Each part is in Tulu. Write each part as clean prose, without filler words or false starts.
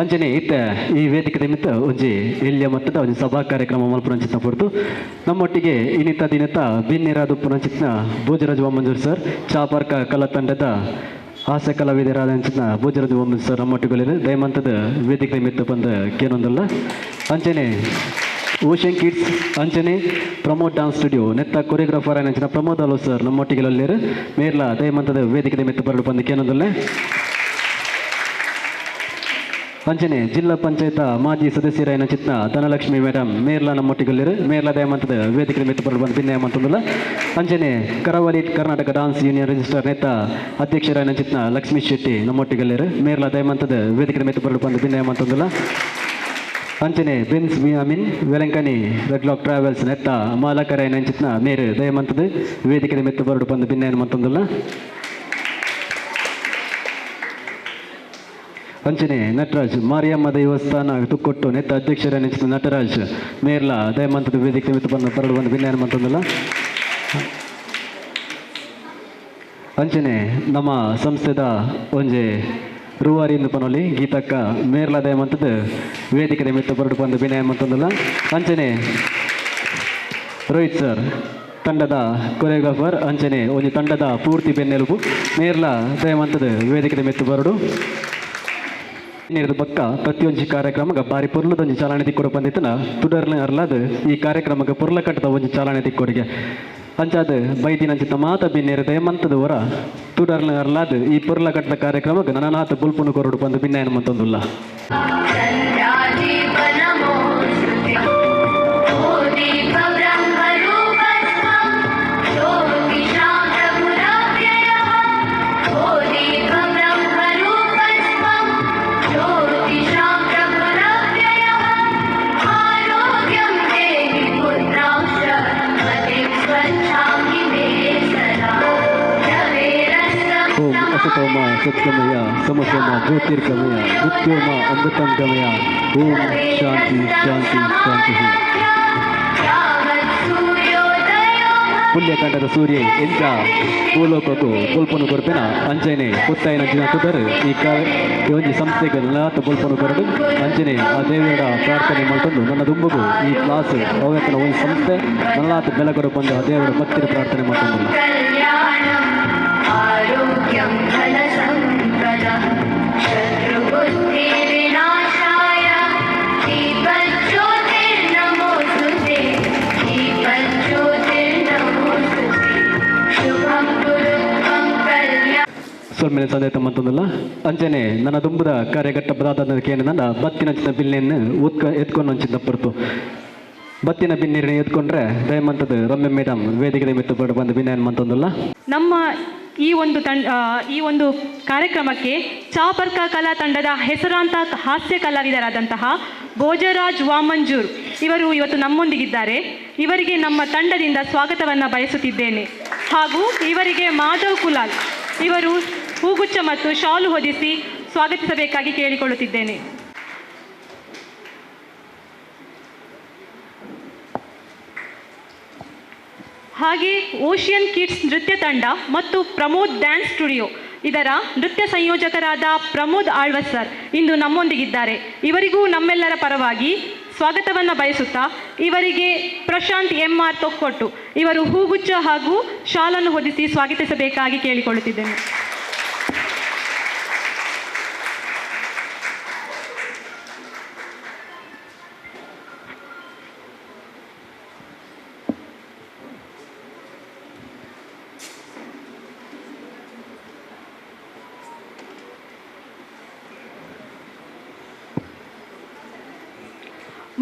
ಅಂಚನೆ ಇತ್ತೆ ಈ ವೇದಿಕೆ ನಿಮಿತ್ತ ಒಂಜಿ ಎಲ್ಯ ಮಟ್ಟದ ಒಂಜಿ ಸಭಾ ಕಾರ್ಯಕ್ರಮ ಮಲ್ಪುನಂಚಿತ್ನ ಪೊರ್ತು ನಮ್ಮೊಟ್ಟಿಗೆ ಇನಿತ ದಿನತ ಬಿನ್ನೆರಾದ ಉಪ್ಪುನಂಚಿತ್ನ ಭೋಜರಾಜ್ ವಾಮಂಜೂರ್ ಸರ್, ಚಾಪರ್ಕ ಕಲಾ ತಂಡದ ಹಾಸ್ಯ ಕಲಾವಿದರಾದ ಅಂಚಿನ ಭೋಜರಾಜ್ ವಾಮಂಜೂರ್ ಸರ್ ನಮ್ಮೊಟ್ಟಿಗೆ ದಯಮಂತದ ವೇದಿಕೆ ನಿಮಿತ್ತ ಬಂದ ಕೇನೊಂದಲ್ಲ. ಅಂಚನೆ ಓಷನ್ ಕಿಡ್ಸ್ ಅಂಚನೆ ಪ್ರಮೋದ್ ಡಾನ್ಸ್ ಸ್ಟುಡಿಯೋ ನೆತ್ತ ಕೊರಿಯೋಗ್ರಾಫರ್ ಅಂಚಿನ ಪ್ರಮೋದ್ ಅಲೋ ಸರ್ ನಮ್ಮೊಟ್ಟಿಗೆ ಅಲ್ಲೇರು ಮೇರ್ಲ ದಯಮಂತದ ವೇದಿಕೆ ನಿಮಿತ್ತ ಬರಡು ಬಂದು ಕೇನೊಂದಲ್ಲ. ಅಂಚನೆ ಜಿಲ್ಲಾ ಪಂಚಾಯತ್ ಮಾಜಿ ಸದಸ್ಯರಾಯನ ಚಿತ್ನ ಧನಲಕ್ಷ್ಮಿ ಮೇಡಮ್ ಮೇರ್ಲ ನಮ್ಮೊಟ್ಟಿಗಲ್ಲಿರು ಮೇರ್ಲ ದಯಮಂತದ ವೇದಿಕೆ ನಿಮಿತ್ತ ಬರಡು ಬಂದು ಭಿನ್ನಯ ಮಂತಂದಲ್ಲ. ಅಂಚನೆ Karavali Karnataka dance union register ನೇತ ಅಧ್ಯಕ್ಷರಾಯನ ಚಿತ್ನ Lakshmi Shetty ನಮ್ಮೊಟ್ಟಿಗಲ್ಲಿರು ಮೇರ್ಲ ದಯಮಂತದ ವೇದಿಕೆ ನಿಮಿತ್ತ ಬರಡು ಬಂದು ಭಿನ್ನಯ ಮಂತಂದಲ್ಲ. ಅಂಚನೆ ಬೆನ್ಸ್ ಅಮೀನ್ ವೆಲಂಕನಿ ರೆಡ್ಲಾಕ್ ಟ್ರಾವೆಲ್ಸ್ ನೆತ್ತ ಮಾಲಕರಾಯನ ಅಂಚಿತ್ನ ಮೇರು ದಯಮಂತದ ವೇದಿಕೆ ನಿಮಿತ್ತ ಬರಡು ಬಂದು ಭಿನ್ನಯ ಮಂತಂದಲ್ಲ. ಅಂಚನೆ ನಟರಾಜ್ ಮಾರಿಯಮ್ಮ ದೇವಸ್ಥಾನ ತುಕ್ಕೊಟ್ಟು ನೆತ್ತ ಅಧ್ಯಕ್ಷರ ನೆಚ್ಚಿನ ನಟರಾಜ್ ಮೇರ್ಲ ದಯಮಂತದ ವೇದಿಕೆ ನಿಮಿತ್ತ ಬಂದು ಬರಡು ಬಂದು ಭಿನ್ನಯ ಮಂತಂದಲ್ಲ. ಅಂಚನೆ ನಮ್ಮ ಸಂಸ್ಥೆದ ಒಂಜಿ ರೂವಾರಿ ಪನೊಲಿ ಗೀತಕ್ಕ ಮೇರ್ಲ ದಯಮಂತದ ವೇದಿಕೆ ನಿಮಿತ್ತ ಬರಡು ಬಂದು ವಿನಯ ಮಂತಂದಲ್ಲ. ಅಂಚನೆ ರೋಹಿತ್ ಸರ್ ತಂಡದ ಕೊರಿಯೋಗ್ರಾಫರ್ ಅಂಚನೆ ಒಂಜಿ ತಂಡದ ಪೂರ್ತಿ ಬೆನ್ನೆಲುಬು ಮೇರ್ಲ ದಯಮಂತದ ವೇದಿಕೆ ನಿಮಿತ್ತ ಬರಡು ನೀರಿದ ಪಕ್ಕ ಪ್ರತಿಯೊಂಜಿ ಕಾರ್ಯಕ್ರಮಕ್ಕೆ ಬಾರಿ ಪೊರ್ಲದೊಂಜಿ ಚಾಲನೆ ತಿಕ್ಕೊಡು ಬಂದಿತ್ತನ ತುಡರ್ನ ಅರ್ಲಾದ ಈ ಕಾರ್ಯಕ್ರಮಕ್ಕೆ ಪೊರ್ಲ ಕಟ್ಟದ ಒಂಜಿ ಚಾಲನೆ ತಿಕ್ಕೊಡಿಗೆ ಅಂಚಾದ ಬೈದಿನಂಚಿತ ಮಾತ ಬಿನ್ನೇರು ದಯಮಂತದ ಹೊರ ತುಡರ್ನ ಅರ್ಲಾದ ಈ ಪೊರ್ಲ ಕಟ್ಟದ ಕಾರ್ಯಕ್ರಮಕ್ಕೆ ನನ್ನನಾಥ ಬುಲ್ಪುನು ಕೊರಡು ಬಂದು ಭಿನ್ನಾಯನ ಮಂತೊಂದುಲ್ಲ. ಓಂ ಅಸತೋಮ ಸತ್ಗಮಯ ಸಮಸೋಮ ಜ್ಯೋತಿರ್ಗಮಯ ಮೃತ್ಯೋಮ ಅಮೃತಂ ಗಮಯ. ಓಂ ಶಾಂತಿ ಶಾಂತಿ ಶಾಂತಿ. ಪುಣ್ಯಕಂಠದ ಸೂರ್ಯ ಎಂತ ಭೂಲೋಕಕ್ಕೂ ಬೊಲ್ಪನು ಕೊರ್ಪೆನ ಅಂಚನೆ ಪುತ್ತಾಯಿನ ಜಿನ ತುದರ್ ಈ ಒಂಜಿ ಸಂಸ್ಥೆಗೆ ನಲಾತ ಬೊಲ್ಪನು ಕೊರಡು ಅಂಚನೆ ಆ ದೇವಿಯರ ಪ್ರಾರ್ಥನೆ ಮಾಡ್ಕೊಂಡು ನನ್ನ ದುಂಬುಗು ಈ ಕ್ಲಾಸ್ ಅವೇತನ ಒಂದು ಸಂಸ್ಥೆ ನಲಾತ ಬೆಲೆ ಕೊಡು ಬಂದು ಆ ದೇವರ ಭಕ್ತಿಯ ಪ್ರಾರ್ಥನೆ ಮಾಡ್ಕೊಂಡು. आरोग्यं धनसम्पदः शत्रुबुद्धिविनाशाय दीपज्योतिर्नमोऽस्तुते दीपज्योतिर्नमोऽस्तुते शुभं कुरु त्वं कल्याणं. ಸೊಲ್ಮೆನೆ ಸಂದೇತ ಮಂತಂದಲ್ಲ. ಅಂಚನೆ ನನ್ನ ದುಂಬುದ ಕಾರ್ಯಘಟ್ಟ ಬದಾದ ನನ್ನ ಬತ್ತಿನಂಚಿನ ಬಿಲ್ಲೆಯನ್ನು ಉತ್ಕ ಎತ್ಕೊಂಡು ಅಂಚಿನ ಪೊರ್ತು ಬತ್ತಿನ ಬಿನ್ನಿರನ್ನ ಎತ್ಕೊಂಡ್ರೆ ದಯಮಂತದ ರಮ್ಯ ಮೇಡಮ್ ವೇದಿಕೆ ನಿಮಿತ್ತ ಬಡ ಬಂದು ಬಿನ್ನೇನು ಮಂತಂದಲ್ಲ. ನಮ್ಮ ಈ ಒಂದು ಈ ಒಂದು ಕಾರ್ಯಕ್ರಮಕ್ಕೆ ಚಾಪರ್ಕ ಕಲಾ ತಂಡದ ಹೆಸರಾಂತ ಹಾಸ್ಯ ಕಲಾವಿದರಾದಂತಹ ಭೋಜರಾಜ್ ವಾಮಂಜೂರ್ ಇವರು ಇವತ್ತು ನಮ್ಮೊಂದಿಗಿದ್ದಾರೆ. ಇವರಿಗೆ ನಮ್ಮ ತಂಡದಿಂದ ಸ್ವಾಗತವನ್ನು ಬಯಸುತ್ತಿದ್ದೇನೆ. ಹಾಗೂ ಇವರಿಗೆ ಮಾಧವ್ ಕುಲಾಲ್ ಇವರು ಹೂಗುಚ್ಛ ಮತ್ತು ಶಾಲು ಹೊದಿಸಿ ಸ್ವಾಗತಿಸಬೇಕಾಗಿ ಕೇಳಿಕೊಳ್ಳುತ್ತಿದ್ದೇನೆ. ಹಾಗೆ ಓಷಿಯನ್ ಕಿಡ್ಸ್ ನೃತ್ಯ ತಂಡ ಮತ್ತು ಪ್ರಮೋದ್ ಡ್ಯಾನ್ಸ್ ಸ್ಟುಡಿಯೋ ಇದರ ನೃತ್ಯ ಸಂಯೋಜಕರಾದ ಪ್ರಮೋದ್ ಆಳ್ವಸ್ ಸರ್ ಇಂದು ನಮ್ಮೊಂದಿಗಿದ್ದಾರೆ. ಇವರಿಗೂ ನಮ್ಮೆಲ್ಲರ ಪರವಾಗಿ ಸ್ವಾಗತವನ್ನು ಬಯಸುತ್ತಾ ಇವರಿಗೆ ಪ್ರಶಾಂತ್ ಎಂ ಆರ್ ತೊಕ್ಕೊಟ್ಟು ಇವರು ಹೂಗುಚ್ಛ ಹಾಗೂ ಶಾಲನ್ನು ಹೊದಿಸಿ ಸ್ವಾಗತಿಸಬೇಕಾಗಿ ಕೇಳಿಕೊಳ್ಳುತ್ತಿದ್ದೇನೆ.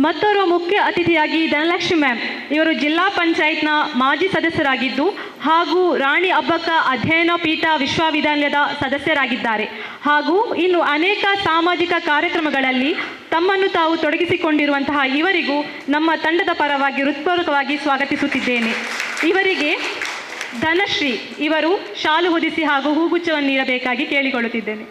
ಮತ್ತೋರ್ವ ಮುಖ್ಯ ಅತಿಥಿಯಾಗಿ ಧನಲಕ್ಷ್ಮಿ ಮ್ಯಾಮ್ ಇವರು ಜಿಲ್ಲಾ ಪಂಚಾಯತ್ನ ಮಾಜಿ ಸದಸ್ಯರಾಗಿದ್ದು ಹಾಗೂ ರಾಣಿ ಅಬ್ಬಕ್ಕ ಅಧ್ಯಯನ ಪೀಠ ವಿಶ್ವವಿದ್ಯಾಲಯದ ಸದಸ್ಯರಾಗಿದ್ದಾರೆ ಹಾಗೂ ಇನ್ನು ಅನೇಕ ಸಾಮಾಜಿಕ ಕಾರ್ಯಕ್ರಮಗಳಲ್ಲಿ ತಮ್ಮನ್ನು ತಾವು ತೊಡಗಿಸಿಕೊಂಡಿರುವಂತಹ ಇವರಿಗೂ ನಮ್ಮ ತಂಡದ ಪರವಾಗಿ ಹೃತ್ಪೂರ್ವಕವಾಗಿ ಸ್ವಾಗತಿಸುತ್ತಿದ್ದೇನೆ. ಇವರಿಗೆ ಧನಶ್ರೀ ಇವರು ಶಾಲು ಹೊದಿಸಿ ಹಾಗೂ ಹೂಗುಚ್ಛವನ್ನು ನೀಡಬೇಕಾಗಿ ಕೇಳಿಕೊಳ್ಳುತ್ತಿದ್ದೇನೆ.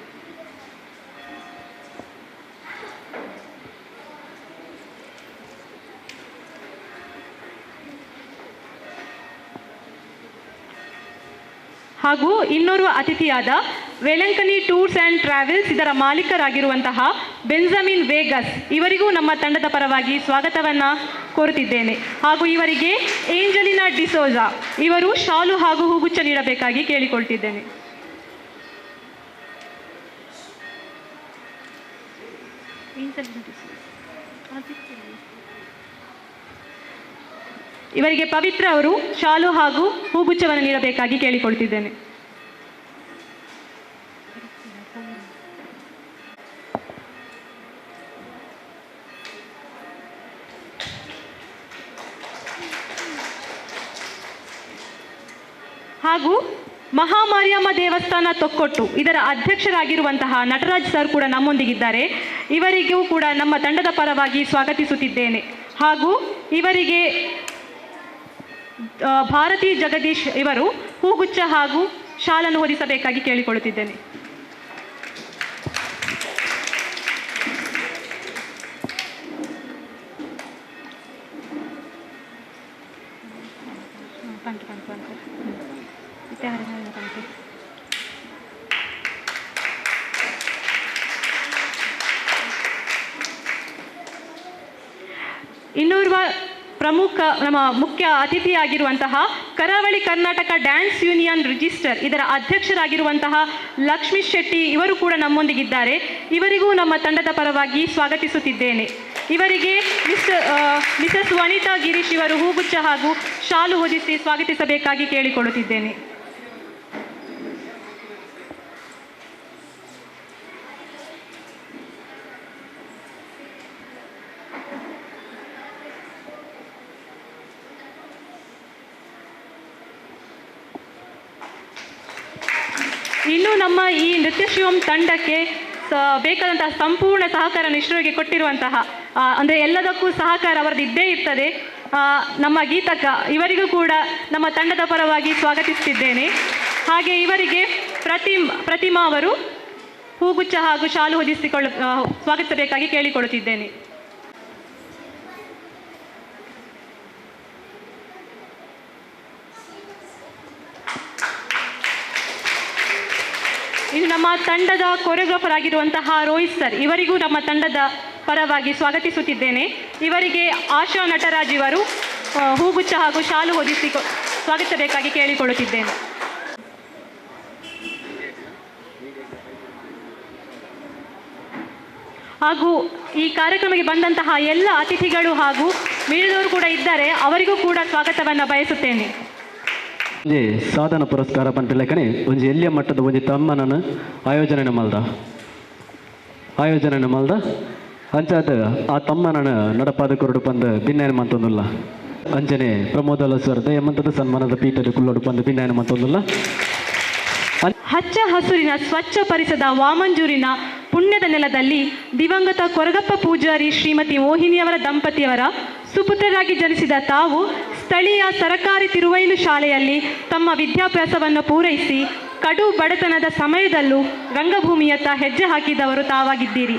ಹಾಗೂ ಇನ್ನೋರ್ವ ಅತಿಥಿಯಾದ ವೆಲಂಕನಿ ಟೂರ್ಸ್ ಆ್ಯಂಡ್ ಟ್ರಾವೆಲ್ಸ್ ಇದರ ಮಾಲೀಕರಾಗಿರುವಂತಹ ಬೆಂಜಮಿನ್ ವೇಗಸ್ ಇವರಿಗೂ ನಮ್ಮ ತಂಡದ ಪರವಾಗಿ ಸ್ವಾಗತವನ್ನು ಕೋರುತ್ತಿದ್ದೇನೆ. ಹಾಗೂ ಇವರಿಗೆ ಏಂಜಲಿನಾ ಡಿಸೋಜಾ ಇವರು ಶಾಲು ಹಾಗೂ ಹೂಗುಚ್ಛ ನೀಡಬೇಕಾಗಿ ಕೇಳಿಕೊಳ್ತಿದ್ದೇನೆ. ಇವರಿಗೆ ಪವಿತ್ರ ಅವರು ಶಾಲು ಹಾಗೂ ಹೂಗುಚ್ಛವನ್ನು ನೀಡಬೇಕಾಗಿ ಕೇಳಿಕೊಳ್ತಿದ್ದೇನೆ. ಹಾಗೂ ಮಹಾಮಾರಿಯಮ್ಮ ದೇವಸ್ಥಾನ ತೊಕ್ಕೊಟ್ಟು ಇದರ ಅಧ್ಯಕ್ಷರಾಗಿರುವಂತಹ ನಟರಾಜ್ ಸರ್ ಕೂಡ ನಮ್ಮೊಂದಿಗಿದ್ದಾರೆ. ಇವರಿಗೂ ಕೂಡ ನಮ್ಮ ತಂಡದ ಪರವಾಗಿ ಸ್ವಾಗತಿಸುತ್ತಿದ್ದೇನೆ. ಹಾಗೂ ಇವರಿಗೆ ಭಾರತಿ ಜಗದೀಶ್ ಇವರು ಹೂಗುಚ್ಛ ಹಾಗೂ ಶಾಲನ್ನು ಹೊದಿಸಬೇಕಾಗಿ ಕೇಳಿಕೊಳ್ಳುತ್ತಿದ್ದೇನೆ. ಇನ್ನೋರ್ವ ಪ್ರಮುಖ ನಮ್ಮ ಮುಖ್ಯ ಅತಿಥಿಯಾಗಿರುವಂತಹ ಕರಾವಳಿ ಕರ್ನಾಟಕ ಡ್ಯಾನ್ಸ್ ಯೂನಿಯನ್ ರಿಜಿಸ್ಟರ್ ಇದರ ಅಧ್ಯಕ್ಷರಾಗಿರುವಂತಹ ಲಕ್ಷ್ಮೀ ಶೆಟ್ಟಿ ಇವರು ಕೂಡ ನಮ್ಮೊಂದಿಗಿದ್ದಾರೆ. ಇವರಿಗೂ ನಮ್ಮ ತಂಡದ ಪರವಾಗಿ ಸ್ವಾಗತಿಸುತ್ತಿದ್ದೇನೆ. ಇವರಿಗೆ ಮಿಸಸ್ ವನಿತಾ ಗಿರೀಶ್ ಇವರು ಹೂಗುಚ್ಛ ಹಾಗೂ ಶಾಲು ಹೊದಿಸಿ ಸ್ವಾಗತಿಸಬೇಕಾಗಿ ಕೇಳಿಕೊಳ್ಳುತ್ತಿದ್ದೇನೆ. ಇನ್ನು ನಮ್ಮ ಈ ನೃತ್ಯ ಶಿವಂ ತಂಡಕ್ಕೆ ಬೇಕಾದಂತಹ ಸಂಪೂರ್ಣ ಸಹಕಾರ ಇಷ್ಟರಿಗೆ ಕೊಟ್ಟಿರುವಂತಹ ಅಂದರೆ ಎಲ್ಲದಕ್ಕೂ ಸಹಕಾರ ಅವರದ್ದು ಇದ್ದೇ ಇರ್ತದೆ. ನಮ್ಮ ಗೀತಕ್ಕ ಇವರಿಗೂ ಕೂಡ ನಮ್ಮ ತಂಡದ ಪರವಾಗಿ ಸ್ವಾಗತಿಸುತ್ತಿದ್ದೇನೆ. ಹಾಗೆ ಇವರಿಗೆ ಪ್ರತಿಮಾ ಅವರು ಹೂಗುಚ್ಛ ಹಾಗೂ ಶಾಲು ಹೊದಿಸಿಕೊಳ್ಳ ಸ್ವಾಗತಿಸಬೇಕಾಗಿ ಕೇಳಿಕೊಳ್ಳುತ್ತಿದ್ದೇನೆ. ಇನ್ನು ನಮ್ಮ ತಂಡದ ಕೊರಿಯೋಗ್ರಾಫರ್ ಆಗಿರುವಂತಹ ರೋಹಿತ್ ಸರ್ ಇವರಿಗೂ ನಮ್ಮ ತಂಡದ ಪರವಾಗಿ ಸ್ವಾಗತಿಸುತ್ತಿದ್ದೇನೆ. ಇವರಿಗೆ ಆಶಾ ನಟರಾಜ್ ಇವರು ಹೂಗುಚ್ಛ ಹಾಗೂ ಶಾಲು ಹೊದಿಸಿ ಸ್ವಾಗತಿಸಬೇಕಾಗಿ ಕೇಳಿಕೊಳ್ಳುತ್ತಿದ್ದೇನೆ. ಹಾಗೂ ಈ ಕಾರ್ಯಕ್ರಮಕ್ಕೆ ಬಂದಂತಹ ಎಲ್ಲ ಅತಿಥಿಗಳು ಹಾಗೂ ಮೀಡಿಯಾದವರು ಕೂಡ ಇದ್ದಾರೆ, ಅವರಿಗೂ ಕೂಡ ಸ್ವಾಗತವನ್ನು ಬಯಸುತ್ತೇನೆ. ಒಂಜಿ ಸಾಧನ ಪುರಸ್ಕಾರ ಪಂಪಿಲೆಕ್ಕನೆ ಒಂಜಿ ಎಲ್ಯ ಮಟ್ಟದ ಒಂಜಿ ತಮ್ಮನನ್ನು ಆಯೋಜನೆ ಮಲ್ದ ಅಂಚಾದ ಆ ತಮ್ಮನನ್ನು ನಡಪಾದ ಕೊರಡು ಪಂದ ಭಿನ್ನಾಯನ ಮಂತೊಂದುಲ್ಲ. ಅಂಚನೆ ಪ್ರಮೋದಲ ಸರ್ ದಯಮಂತದ ಸನ್ಮಾನದ ಪೀಠದ ಕುಲ್ಲೋಡು ಪಂದ ಭಿನ್ನಾಯನ ಮಂತೊಂದುಲ್ಲ. ಹಚ್ಚ ಹಸುರಿನ ಸ್ವಚ್ಛ ಪರಿಸದ ವಾಮಂಜೂರಿನ ಪುಣ್ಯದ ನೆಲದಲ್ಲಿ ದಿವಂಗತ ಕೊರಗಪ್ಪ ಪೂಜಾರಿ ಶ್ರೀಮತಿ ಮೋಹಿನಿಯವರ ದಂಪತಿಯವರ ಸುಪುತ್ರರಾಗಿ ಜನಿಸಿದ ತಾವು ಸ್ಥಳೀಯ ಸರಕಾರಿ ತಿರುವೈಲು ಶಾಲೆಯಲ್ಲಿ ತಮ್ಮ ವಿದ್ಯಾಭ್ಯಾಸವನ್ನು ಪೂರೈಸಿ ಕಡು ಬಡತನದ ಸಮಯದಲ್ಲೂ ರಂಗಭೂಮಿಯತ್ತ ಹೆಜ್ಜೆ ಹಾಕಿದವರು ತಾವಾಗಿದ್ದೀರಿ.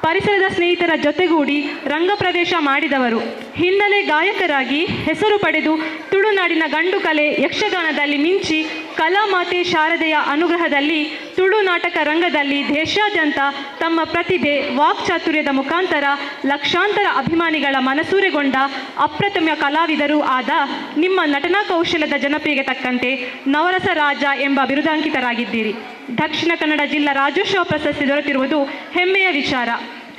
ಪರಿಸರದ ಸ್ನೇಹಿತರ ಜೊತೆಗೂಡಿ ರಂಗಪ್ರವೇಶ ಮಾಡಿದವರು. ಹಿನ್ನೆಲೆ ಗಾಯಕರಾಗಿ ಹೆಸರು ಪಡೆದು ತುಳುನಾಡಿನ ಗಂಡು ಕಲೆ ಯಕ್ಷಗಾನದಲ್ಲಿ ಮಿಂಚಿ ಕಲಾಮಾತೆ ಶಾರದೆಯ ಅನುಗ್ರಹದಲ್ಲಿ ತುಳು ನಾಟಕ ರಂಗದಲ್ಲಿ ದೇಶಾದ್ಯಂತ ತಮ್ಮ ಪ್ರತಿಭೆ ವಾಕ್ಚಾತುರ್ಯದ ಮುಖಾಂತರ ಲಕ್ಷಾಂತರ ಅಭಿಮಾನಿಗಳ ಮನಸೂರೆಗೊಂಡ ಅಪ್ರತಿಮ ಕಲಾವಿದರೂ ಆದ ನಿಮ್ಮ ನಟನಾ ಕೌಶಲ್ಯದ ಜನಪ್ರಿಯಗೆ ತಕ್ಕಂತೆ ನವರಸ ರಾಜ ಎಂಬ ಬಿರುದಾಂಕಿತರಾಗಿದ್ದೀರಿ. ದಕ್ಷಿಣ ಕನ್ನಡ ಜಿಲ್ಲಾ ರಾಜ್ಯೋತ್ಸವ ಪ್ರಶಸ್ತಿ ದೊರೆತಿರುವುದು ಹೆಮ್ಮೆಯ ವಿಚಾರ.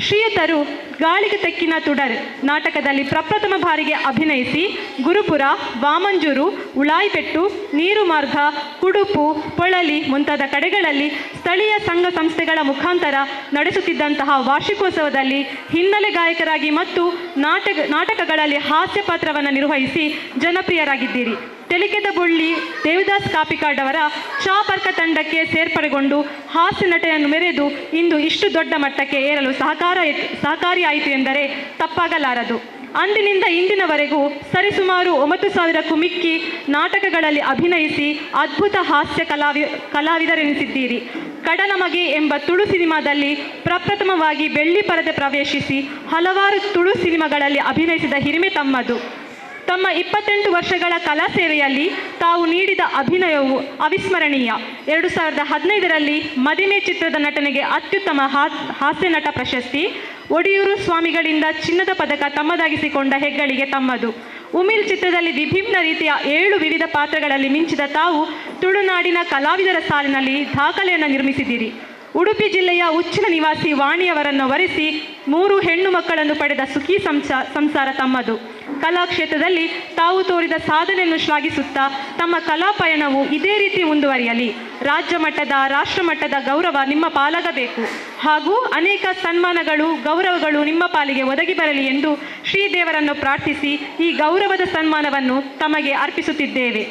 ಶ್ರೀಯುತರು ಗಾಳಿಗೆ ತೆಕ್ಕಿನ ತುಡರ್ ನಾಟಕದಲ್ಲಿ ಪ್ರಪ್ರಥಮ ಬಾರಿಗೆ ಅಭಿನಯಿಸಿ ಗುರುಪುರ, ವಾಮಂಜೂರು, ಉಳಾಯಿಪೆಟ್ಟು, ನೀರುಮಾರ್ಗ, ಕುಡುಪು, ಪೊಳಲಿ ಮುಂತಾದ ಕಡೆಗಳಲ್ಲಿ ಸ್ಥಳೀಯ ಸಂಘ ಸಂಸ್ಥೆಗಳ ಮುಖಾಂತರ ನಡೆಸುತ್ತಿದ್ದಂತಹ ವಾರ್ಷಿಕೋತ್ಸವದಲ್ಲಿ ಹಿನ್ನೆಲೆ ಗಾಯಕರಾಗಿ ಮತ್ತು ನಾಟಕಗಳಲ್ಲಿ ಹಾಸ್ಯ ಪಾತ್ರವನ್ನು ನಿರ್ವಹಿಸಿ ಜನಪ್ರಿಯರಾಗಿದ್ದೀರಿ. ತೆಲಿಕೆದ ಬುಳ್ಳಿ ದೇವದಾಸ್ ಕಾಪಿಕಾಡ್ ಅವರ ಚಾಪರ್ಕ ತಂಡಕ್ಕೆ ಸೇರ್ಪಡೆಗೊಂಡು ಹಾಸ್ಯ ನಟೆಯನ್ನು ಮೆರೆದು ಇಂದು ಇಷ್ಟು ದೊಡ್ಡ ಮಟ್ಟಕ್ಕೆ ಏರಲು ಸಹಕಾರಿಯಾಯಿತು ಎಂದರೆ ತಪ್ಪಾಗಲಾರದು. ಅಂದಿನಿಂದ ಇಂದಿನವರೆಗೂ ಸರಿಸುಮಾರು 9,000ಕ್ಕೂ ಮಿಕ್ಕಿ ನಾಟಕಗಳಲ್ಲಿ ಅಭಿನಯಿಸಿ ಅದ್ಭುತ ಹಾಸ್ಯ ಕಲಾವಿದರೆನಿಸಿದ್ದೀರಿ. ಕಡಲಮಗೆ ಎಂಬ ತುಳು ಸಿನಿಮಾದಲ್ಲಿ ಪ್ರಪ್ರಥಮವಾಗಿ ಬೆಳ್ಳಿ ಪರದೆ ಪ್ರವೇಶಿಸಿ ಹಲವಾರು ತುಳು ಸಿನಿಮಾಗಳಲ್ಲಿ ಅಭಿನಯಿಸಿದ ಹಿರಿಮೆ ತಮ್ಮದು. ತಮ್ಮ 28 ವರ್ಷಗಳ ಕಲಾ ಸೇವೆಯಲ್ಲಿ ತಾವು ನೀಡಿದ ಅಭಿನಯವು ಅವಿಸ್ಮರಣೀಯ. 2015ರಲ್ಲಿ ಮದಿಮೆ ಚಿತ್ರದ ನಟನೆಗೆ ಅತ್ಯುತ್ತಮ ಹಾಸ್ಯ ನಟ ಪ್ರಶಸ್ತಿ, ಒಡಿಯೂರು ಸ್ವಾಮಿಗಳಿಂದ ಚಿನ್ನದ ಪದಕ ತಮ್ಮದಾಗಿಸಿಕೊಂಡ ಹೆಗ್ಗಳಿಕೆ ತಮ್ಮದು. ಉಮಿಲ್ ಚಿತ್ರದಲ್ಲಿ ವಿಭಿನ್ನ ರೀತಿಯ 7 ವಿವಿಧ ಪಾತ್ರಗಳಲ್ಲಿ ಮಿಂಚಿದ ತಾವು ತುಳುನಾಡಿನ ಕಲಾವಿದರ ಸಾಲಿನಲ್ಲಿ ದಾಖಲೆಯನ್ನು ನಿರ್ಮಿಸಿದ್ದೀರಿ. ಉಡುಪಿ ಜಿಲ್ಲೆಯ ಉಚ್ಚಿಲ ನಿವಾಸಿ ವಾಣಿಯವರನ್ನು ವರಿಸಿ 3 ಹೆಣ್ಣು ಮಕ್ಕಳನ್ನು ಪಡೆದ ಸುಖಿ ಸಂಸಾರ ತಮ್ಮದು. ಕಲಾ ಕ್ಷೇತ್ರದಲ್ಲಿ ತಾವು ತೋರಿದ ಸಾಧನೆಯನ್ನು ಶ್ಲಾಘಿಸುತ್ತಾ ತಮ್ಮ ಕಲಾ ಪಯಣವು ಇದೇ ರೀತಿ ಮುಂದುವರಿಯಲಿ. ರಾಜ್ಯ ಮಟ್ಟದ, ರಾಷ್ಟ್ರ ಮಟ್ಟದ ಗೌರವ ನಿಮ್ಮ ಪಾಲಾಗಬೇಕು ಹಾಗೂ ಅನೇಕ ಸನ್ಮಾನಗಳು, ಗೌರವಗಳು ನಿಮ್ಮ ಪಾಲಿಗೆ ಒದಗಿ ಬರಲಿ ಎಂದು ಶ್ರೀದೇವರನ್ನು ಪ್ರಾರ್ಥಿಸಿ ಈ ಗೌರವದ ಸನ್ಮಾನವನ್ನು ತಮಗೆ ಅರ್ಪಿಸುತ್ತಿದ್ದೇವೆ.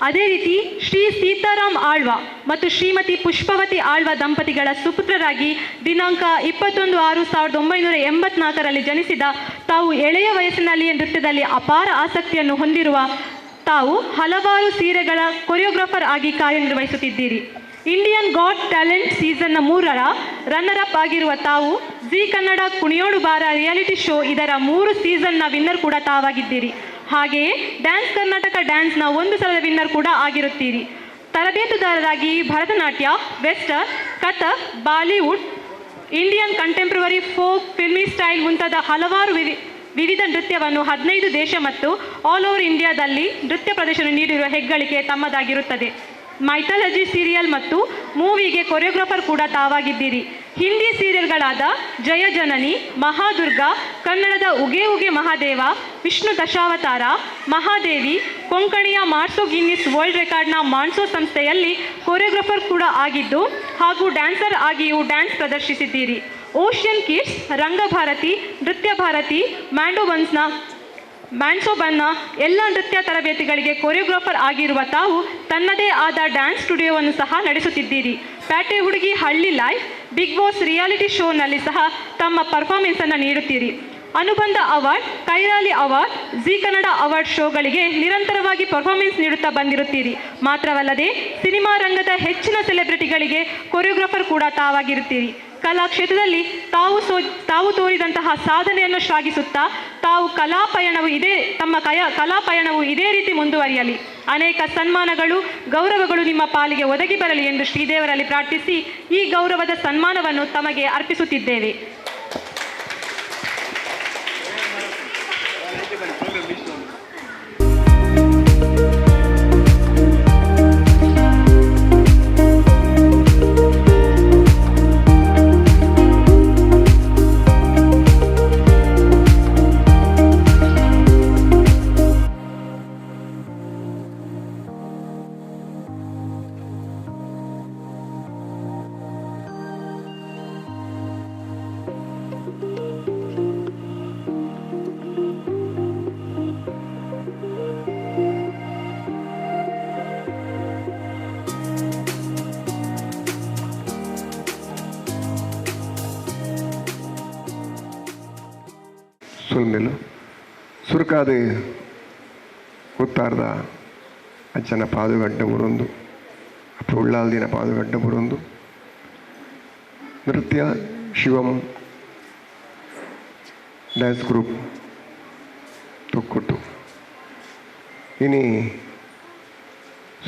ಅದೇ ರೀತಿ ಶ್ರೀ ಸೀತಾರಾಮ್ ಆಳ್ವ ಮತ್ತು ಶ್ರೀಮತಿ ಪುಷ್ಪವತಿ ಆಳ್ವ ದಂಪತಿಗಳ ಸುಪುತ್ರರಾಗಿ ದಿನಾಂಕ 21/6/1984ರಲ್ಲಿ ಜನಿಸಿದ ತಾವು ಎಳೆಯ ವಯಸ್ಸಿನಲ್ಲಿಯೇ ನೃತ್ಯದಲ್ಲಿ ಅಪಾರ ಆಸಕ್ತಿಯನ್ನು ಹೊಂದಿರುವ ತಾವು ಹಲವಾರು ಸೀರೆಗಳ ಕೊರಿಯೋಗ್ರಾಫರ್ ಆಗಿ ಕಾರ್ಯನಿರ್ವಹಿಸುತ್ತಿದ್ದೀರಿ. ಇಂಡಿಯನ್ ಗಾಟ್ ಟ್ಯಾಲೆಂಟ್ ಸೀಸನ್ನ 3ರ ರನ್ನರ್ ಅಪ್ ಆಗಿರುವ ತಾವು Zee Kannada Kuniyodu Bara reality show ಇದರ 3 ಸೀಸನ್ನ ವಿನ್ನರ್ ಕೂಡ ತಾವಾಗಿದ್ದೀರಿ. ಹಾಗೆಯೇ ಡ್ಯಾನ್ಸ್ ಕರ್ನಾಟಕ ಡ್ಯಾನ್ಸ್ನ 1 ಸಲದ ವಿನ್ನರ್ ಕೂಡ ಆಗಿರುತ್ತೀರಿ. ತರಬೇತುದಾರರಾಗಿ Bharatanatyam, western, Kathak, Bollywood, Indian contemporary, folk, filmy style ಮುಂತಾದ ಹಲವಾರು ವಿವಿಧ ನೃತ್ಯವನ್ನು 15 ದೇಶ ಮತ್ತು ಆಲ್ ಓವರ್ ಇಂಡಿಯಾದಲ್ಲಿ ನೃತ್ಯ ಪ್ರದರ್ಶನ ನೀಡಿರುವ ಹೆಗ್ಗಳಿಕೆ ತಮ್ಮದಾಗಿರುತ್ತದೆ. ಮೈಥಾಲಜಿ ಸೀರಿಯಲ್ ಮತ್ತು ಮೂವಿಗೆ ಕೊರಿಯೋಗ್ರಾಫರ್ ಕೂಡ ತಾವಾಗಿದ್ದೀರಿ. ಹಿಂದಿ ಸೀರಿಯಲ್ಗಳಾದ ಜಯ ಜನನಿ, ಮಹಾದುರ್ಗಾ, ಕನ್ನಡದ ಉಗೆ ಉಗೆ ಮಹಾದೇವ, ವಿಷ್ಣು ದಶಾವತಾರ, ಮಹಾದೇವಿ, ಕೊಂಕಣಿಯ ಮಾರ್ಸೋ ಗಿನ್ನಿಸ್ ವರ್ಲ್ಡ್ ರೆಕಾರ್ಡ್ನ ಮಾನ್ಸೋ ಸಂಸ್ಥೆಯಲ್ಲಿ ಕೊರಿಯೋಗ್ರಾಫರ್ ಕೂಡ ಆಗಿದ್ದು ಹಾಗೂ ಡ್ಯಾನ್ಸರ್ ಆಗಿಯೂ ಡ್ಯಾನ್ಸ್ ಪ್ರದರ್ಶಿಸಿದ್ದೀರಿ. ಓಷಿಯನ್ ಕಿಡ್ಸ್, ರಂಗಭಾರತಿ, ನೃತ್ಯ ಭಾರತಿ, ಮ್ಯಾನ್ಸೋಬನ್ನ ಎಲ್ಲ ನೃತ್ಯ ತರಬೇತಿಗಳಿಗೆ ಕೊರಿಯೋಗ್ರಾಫರ್ ಆಗಿರುವ ತಾವು ತನ್ನದೇ ಆದ ಡ್ಯಾನ್ಸ್ ಸ್ಟುಡಿಯೋವನ್ನು ಸಹ ನಡೆಸುತ್ತಿದ್ದೀರಿ. Pete Hudugi Halli life, Bigg Boss reality ಶೋನಲ್ಲಿ ಸಹ ತಮ್ಮ ಪರ್ಫಾರ್ಮೆನ್ಸನ್ನು ನೀಡುತ್ತೀರಿ. ಅನುಬಂಧ award, Kairali award, Zee Kannada award ಶೋಗಳಿಗೆ ನಿರಂತರವಾಗಿ ಪರ್ಫಾರ್ಮೆನ್ಸ್ ನೀಡುತ್ತಾ ಬಂದಿರುತ್ತೀರಿ. ಮಾತ್ರವಲ್ಲದೆ ಸಿನಿಮಾ ರಂಗದ ಹೆಚ್ಚಿನ ಸೆಲೆಬ್ರಿಟಿಗಳಿಗೆ ಕೊರಿಯೋಗ್ರಾಫರ್ ಕೂಡ ತಾವಾಗಿರುತ್ತೀರಿ. ಕಲಾ ಕ್ಷೇತ್ರದಲ್ಲಿ ತಾವು ತೋರಿದಂತಹ ಸಾಧನೆಯನ್ನು ಶ್ಲಾಘಿಸುತ್ತಾ ತಾವು ಕಲಾ ಪಯಣವು ಇದೇ ತಮ್ಮ ಕಲಾ ಪಯಣವು ಇದೇ ರೀತಿ ಮುಂದುವರಿಯಲಿ. ಅನೇಕ ಸನ್ಮಾನಗಳು, ಗೌರವಗಳು ನಿಮ್ಮ ಪಾಲಿಗೆ ಒದಗಿ ಬರಲಿ ಎಂದು ಶ್ರೀದೇವರಲ್ಲಿ ಪ್ರಾರ್ಥಿಸಿ ಈ ಗೌರವದ ಸನ್ಮಾನವನ್ನು ತಮಗೆ ಅರ್ಪಿಸುತ್ತಿದ್ದೇವೆ. ಸೊಲ್ಮೆಲು ಸುರುಕಾದ ಉತ್ತಾರದ ಅಜ್ಜನ ಪಾದುಗಡ್ಡ ಬರೊಂದು ಅಪ್ಪ ಉಳ್ಳಾಲ್ದಿನ ಪಾದುಗಡ್ಡ ಬರೊಂದು ನೃತ್ಯ ಶಿವಂ ಡ್ಯಾನ್ಸ್ ಗ್ರೂಪ್ ತೊಕ್ಕೊಟ್ಟು ಇನಿ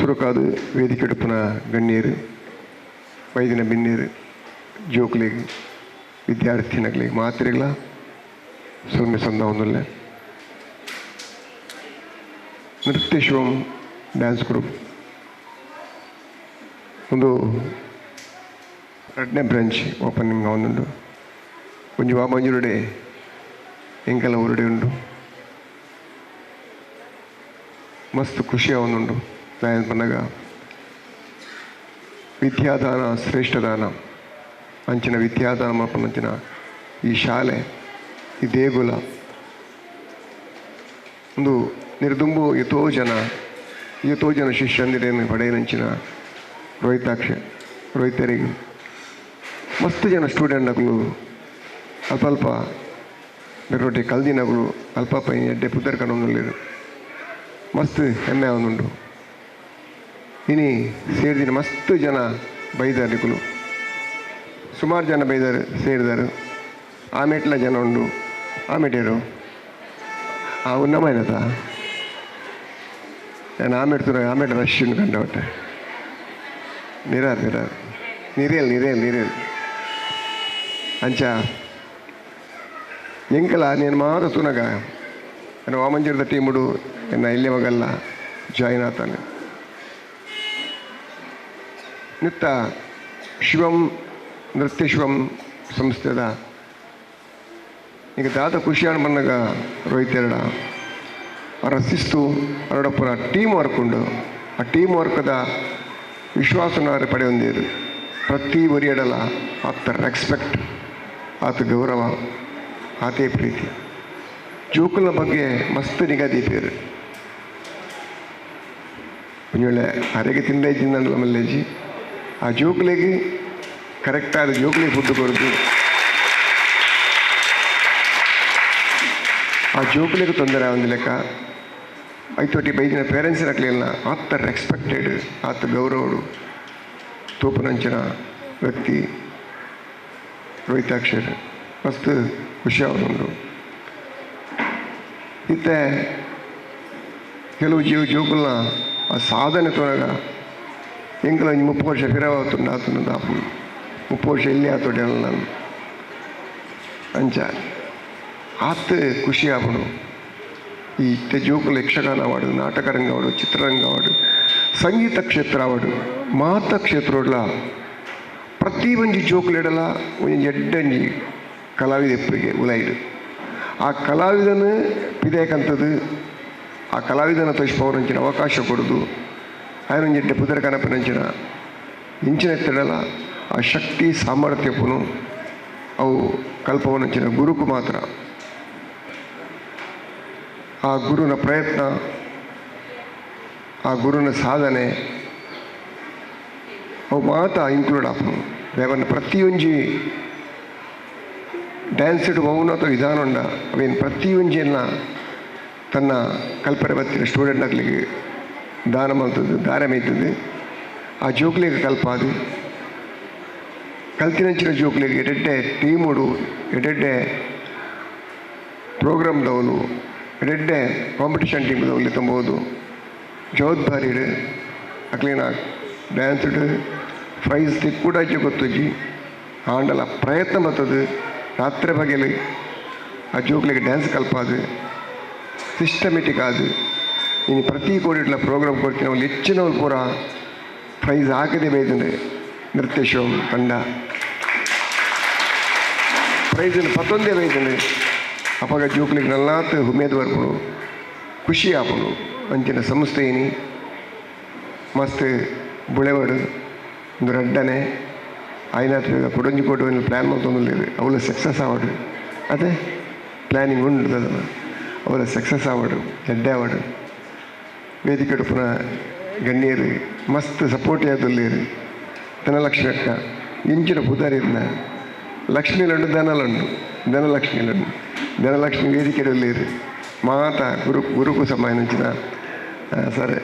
ಸುರುಕಾದು ವೇದಿಕೆಡುಪುನ ಗಣ್ಯರು ವೈದಿನ ಬಿನ್ನೇರು ಜೋಕ್ಲೆಗ್ ವಿದ್ಯಾರ್ಥಿನಕ್ಲೆಗ್ ಮಾತ್ರೆಗ್ಲ ಸೊಲ್ಮೆ ಸಂದಾವೊಂದುಲ್ಲೆ. ನೃತ್ಯ ಶಿವಂ ಡ್ಯಾನ್ಸ್ ಗ್ರೂಪ್ ಒಂದು ರಡ್ಡನೇ ಬ್ರಾಂಚ್ ಓಪನಿಂಗ್ ಆವೊಂದುಂಡು. ಒಂಜಿ ವಾಮಂಜೂರುಡೆ ಎಂಕಲ ಊರುಡೆ ಉಂಡು. ಮಸ್ತ್ ಖುಷಿ ಆವೊಂದುಂಡು. ದಾಯೆ ಪನ್ನಗ ವಿದ್ಯಾದಾನ ಶ್ರೇಷ್ಠ ದಾನ ಅಂಚಿನ ವಿದ್ಯಾದಾನ ಮಲ್ಪುನಂಚಿನ ಈ ಶಾಲೆ ಈ ದೇಗುಲ ಒಂದು ನಿರ್ದುಂಬು ಏತೋ ಜನ ಶಿಷ್ಯಂದಿರೇನು ಪಡೆಯನಂಚಿನ ರೋಹಿತಾಕ್ಷ ರೋಹಿತರಿಗೆ ಮಸ್ತ್ ಜನ ಸ್ಟೂಡೆಂಟ್ನಕುಲು ಅಲ್ಪ ಅಲ್ಪ ಬೆರೋಟಿ ಕಲ್ದಿನಕುಲು ಅಲ್ಪ ಅಲ್ಪ ಎಡ್ಡೆ ಪುದರ್ ಕಣೊಂದುಲ್ಲೆರ್. ಮಸ್ತ್ ಹೆಮ್ಮೆ ಆವೊಂದುಂಡು. ಇನಿ ಸೇರ್ದಿನ ಮಸ್ತ್ ಜನ ಬೈದಾರಿಕುಲು, ಸುಮಾರು ಜನ ಬೈದಾರು ಸೇರಿದಾರು. ಆಮೇಟ್ಲ ಜನ ಉಂಡು. ಆಮೇಟೇರು ಆ ಉನ್ನಮೈನತ ನಾನು ಆಮೇಡ್తున్నా ಆಮೇಟ ರಶ್ ಉಂಡು ಕಂಡವಟ್ಟೆ. ನಿರಾರ್ ನಿರಾರ್ ನಿರೇಲ್ ನಿರೇಲ್ ನಿರೇಲ್ ಅಂಚ ಎಂಕಲ నేను ಮಾತ್ರ ತೂನಗ ನಾನು ವಾಮಂಜೂರದ ಟೀಮುಡು ಎನ್ನ ಇಲ್ಲೇ ಮಗಲ್ಲ ಜಾಯಿನ್ ಆತಾನೆ. ನಿತ್ತ ಶಿವಂ ನೃತ್ಯ ಶಿವಂ ಸಂಸ್ಥೆದ ಈಗ ದಾದ ಖುಷಿಯಾನ ಬಂದಾಗ ರೋಹಿತ್ ಎರಡ ಅವರ ಶಿಸ್ತು ಅವರೊಡಪ್ಪನ ಟೀಮ್ ವರ್ಕ್ ಉಂಡು. ಆ ಟೀಮ್ ವರ್ಕ್ದ ವಿಶ್ವಾಸನ ಪಡೆಯೊಂದಿರು. ಪ್ರತಿ ಒರಿಯಡಲ ಆತ ರೆಸ್ಪೆಕ್ಟ್, ಆತ ಗೌರವ, ಆತೇ ಪ್ರೀತಿ. ಜೋಕುಲ ಬಗ್ಗೆ ಮಸ್ತ್ ನಿಗಾ ದೀಪೇರು. ಒಂಜಿ ವೇಳೆ ಅರೆಗೆ ತಿಂದೈಜಿಂದಂಡಲ ಮಲ್ಲೇಜಿ ಆ ಜೋಕುಲೆಗ್ ಕರೆಕ್ಟಾದ ಜೋಕುಲೆಗ್ ಫುಡ್ ಕೊರದು ಆ ಜೋಕುಲೆಗ್ ತೊಂದರೆ ಆವಂದಿ ಲೆಕ್ಕ ಐತೊಟ್ಟಿ ಬೈದಿನ ಪೇರೆಂಟ್ಸ್ ರಕ್ಲೆಲ್ಲ ಆತ ರೆಸ್ಪೆಕ್ಟೆಡ್ ಆತ ಗೌರವಡು ತೂಪುನಂಚಿನ ವ್ಯಕ್ತಿ ರೋಹಿತಾಕ್ಷರ್. ಮಸ್ತ್ ಖುಷಿ ಆವೊಂದುಂಡು. ಇತ್ತೆ ಕೆಲವು ಜೀವ ಜೋಕುಲ್ನ ಆ ಸಾಧನೆ ತೋನಗ ಎಂಕಲ ಒಂಜಿ 30 ವರ್ಷ ಫಿರವಾತುಂಡು ಆತುಂಡು ದಾಪುಂಡು 30 ವರ್ಷ ಎಲ್ಲಿ ಆತೊಡೆ ನಾನು ಅಂಚ ಆತ್ ಖುಷಿ ಆಪುಂಡು. ಈ ಇತ್ತೆ ಜೋಕುಲು ಯಕ್ಷಗಾನ ಆವಡ್, ನಾಟಕ ರಂಗ ಆವಡ್, ಚಿತ್ರರಂಗ ಆವಡ್, ಸಂಗೀತ ಕ್ಷೇತ್ರ ಆವಡ್, ಮಾತ ಕ್ಷೇತ್ರಡ್ಲ ಪ್ರತಿ ಒಂಜಿ ಜೋಕುಲೆಡಲ ಒಂಜಿ ಎಡ್ಡಂಜಿ ಕಲಾವಿದ ಎಪ್ಪುಗೆ ಉಲೈಡು. ಆ ಕಲಾವಿದನ ಪಿದಯಕಂಥದ್ದು ಆ ಕಲಾವಿದನ ತೋಜಿಪವರಂಚಿನ ಅವಕಾಶ ಕೊಡುದು ಆಯನ ಒಂಜಿ ಎಡ್ಡೆ ಪುದರ್ ಕನಪಿನಂಚಿನ ಇಂಚಿನ ಎತ್ತಡಲ ಆ ಶಕ್ತಿ ಸಾಮರ್ಥ್ಯಪುನು ಅವು ಕಲ್ಪವನಂಚಿನ ಗುರುಕು ಮಾತ್ರ. ಆ ಗುರುನ ಪ್ರಯತ್ನ, ಆ ಗುರುನ ಸಾಧನೆ ಅವು ಮಾತ ಇನ್ಕ್ಲೂಡ್ ಆಪುನು. ದೇವನ ಪ್ರತಿಯೊಂಜಿ ಡ್ಯಾನ್ಸ್ ಮೌನ ಅಥವಾ ವಿಧಾನ ಉಂಡ ಅವೇನು ಪ್ರತಿಯೊಂಜಿಯನ್ನ ತನ್ನ ಕಲ್ಪನೆ ಬತ್ತಿನ ಸ್ಟೂಡೆಂಟ್ ಆಗ್ಲಿಕ್ಕೆ ದಾನ ಮಲ್ತದ್ದು ದಾರ ಮೇಯ್ತದೆ. ಆ ಜೋಕ್ಲಿಗೆ ಕಲ್ಪಾದು ಕಲ್ತಿನಂಚಿನ ಜೋಕ್ಲಿಗೆ ಎಡೆಡ್ಡೆ ಟೀಮುಡು ಎಡೆಡ್ಡೆ ಪ್ರೋಗ್ರಾಮ್ದವಲು ಎಡೆಡ್ಡೆ ಕಾಂಪಿಟೇಷನ್ ಟೀಮ್ದವಲು ತುಂಬಬಹುದು ಜವಾಬ್ದಾರಿ ಅಕ್ಲಿನ ಡ್ಯಾನ್ಸ್ಡ್ ಪ್ರೈಸ್ ತಿಕ್ಕೂಡಾಚೆ ಗೊತ್ತುಜಿ ಆಂಡಲ ಪ್ರಯತ್ನ ಬರ್ತದೆ. ರಾತ್ರಿ ಬಗೆಲಿ ಆ ಜೋಕ್ಲಿಗೆ ಡ್ಯಾನ್ಸ್ ಕಲ್ಪಾದು ಸಿಸ್ಟಮೆಟಿಕ್ ಆದು ಇನ್ನು ಪ್ರತಿ ಕೋಡಿಟ್ಲ ಪ್ರೋಗ್ರಾಮ್ ಕೊಡ್ತೀನಿ ಅವ್ರು ಹೆಚ್ಚಿನವ್ರು ಪೂರ ಪ್ರೈಸ್ ಹಾಕದೆ ಬೈದಂದ್ರೆ ನೃತ್ಯ ಶಿವಂ ತಂಡ ಪ್ರೈಸನ್ನು ಪತ್ತೊಂದೇ ಬೈದಂದ್ರೆ ಅಪ್ಪಗ ಜೋಕ್ಲಿಗೆ ನಲ್ಲಾತ್ ಹುಮೇದ್ ಬರ್ಪುಡು ಖುಷಿ ಆಪುಂಡು. ಅಂಚಿನ ಸಂಸ್ಥೆ ಏನಿ ಮಸ್ತ್ ಬುಳೆವಡು ಒಂದು ರಡ್ಡನೆ ಆಯ್ನಾತ್ ಬೇಗ ಕೊಡೊಂಜಿ ಕೋಟೆ ಒಂದು ಪ್ಲ್ಯಾನ್ ಮಲ್ತೊಂದುಲ್ಲೆರ್ ಅವಲ ಸಕ್ಸಸ್ ಆವಡ್. ಅದೇ ಪ್ಲ್ಯಾನಿಂಗ್ ಉಂಡು ಅವಲ ಸಕ್ಸಸ್ ಆವಡ್ ಎಡ್ಡೆ ಆವಡ್. ವೇದಿಕೆ ಪುನಃ ಗಣ್ಯರು ಮಸ್ತ್ ಸಪೋರ್ಟ್ ಆದುಲ್ಲೆರ್. ಧನಲಕ್ಷ್ಮಿ ಅಕ್ಕ ಇಂಚಿನ ಪುದರಿರ್ನ ಲಕ್ಷ್ಮೀಲುಂಡು ಧನಲುಂಡು ಧನಲಕ್ಷ್ಮೀಲುಂಡು ಧನಲಕ್ಷ್ಮಿ ವೇದಿಕೆ ಉಲ್ಲೆರ್. ಮಾತ ಗುರುಕು ಸಮಾಯನಂಚಿನ ಸರ್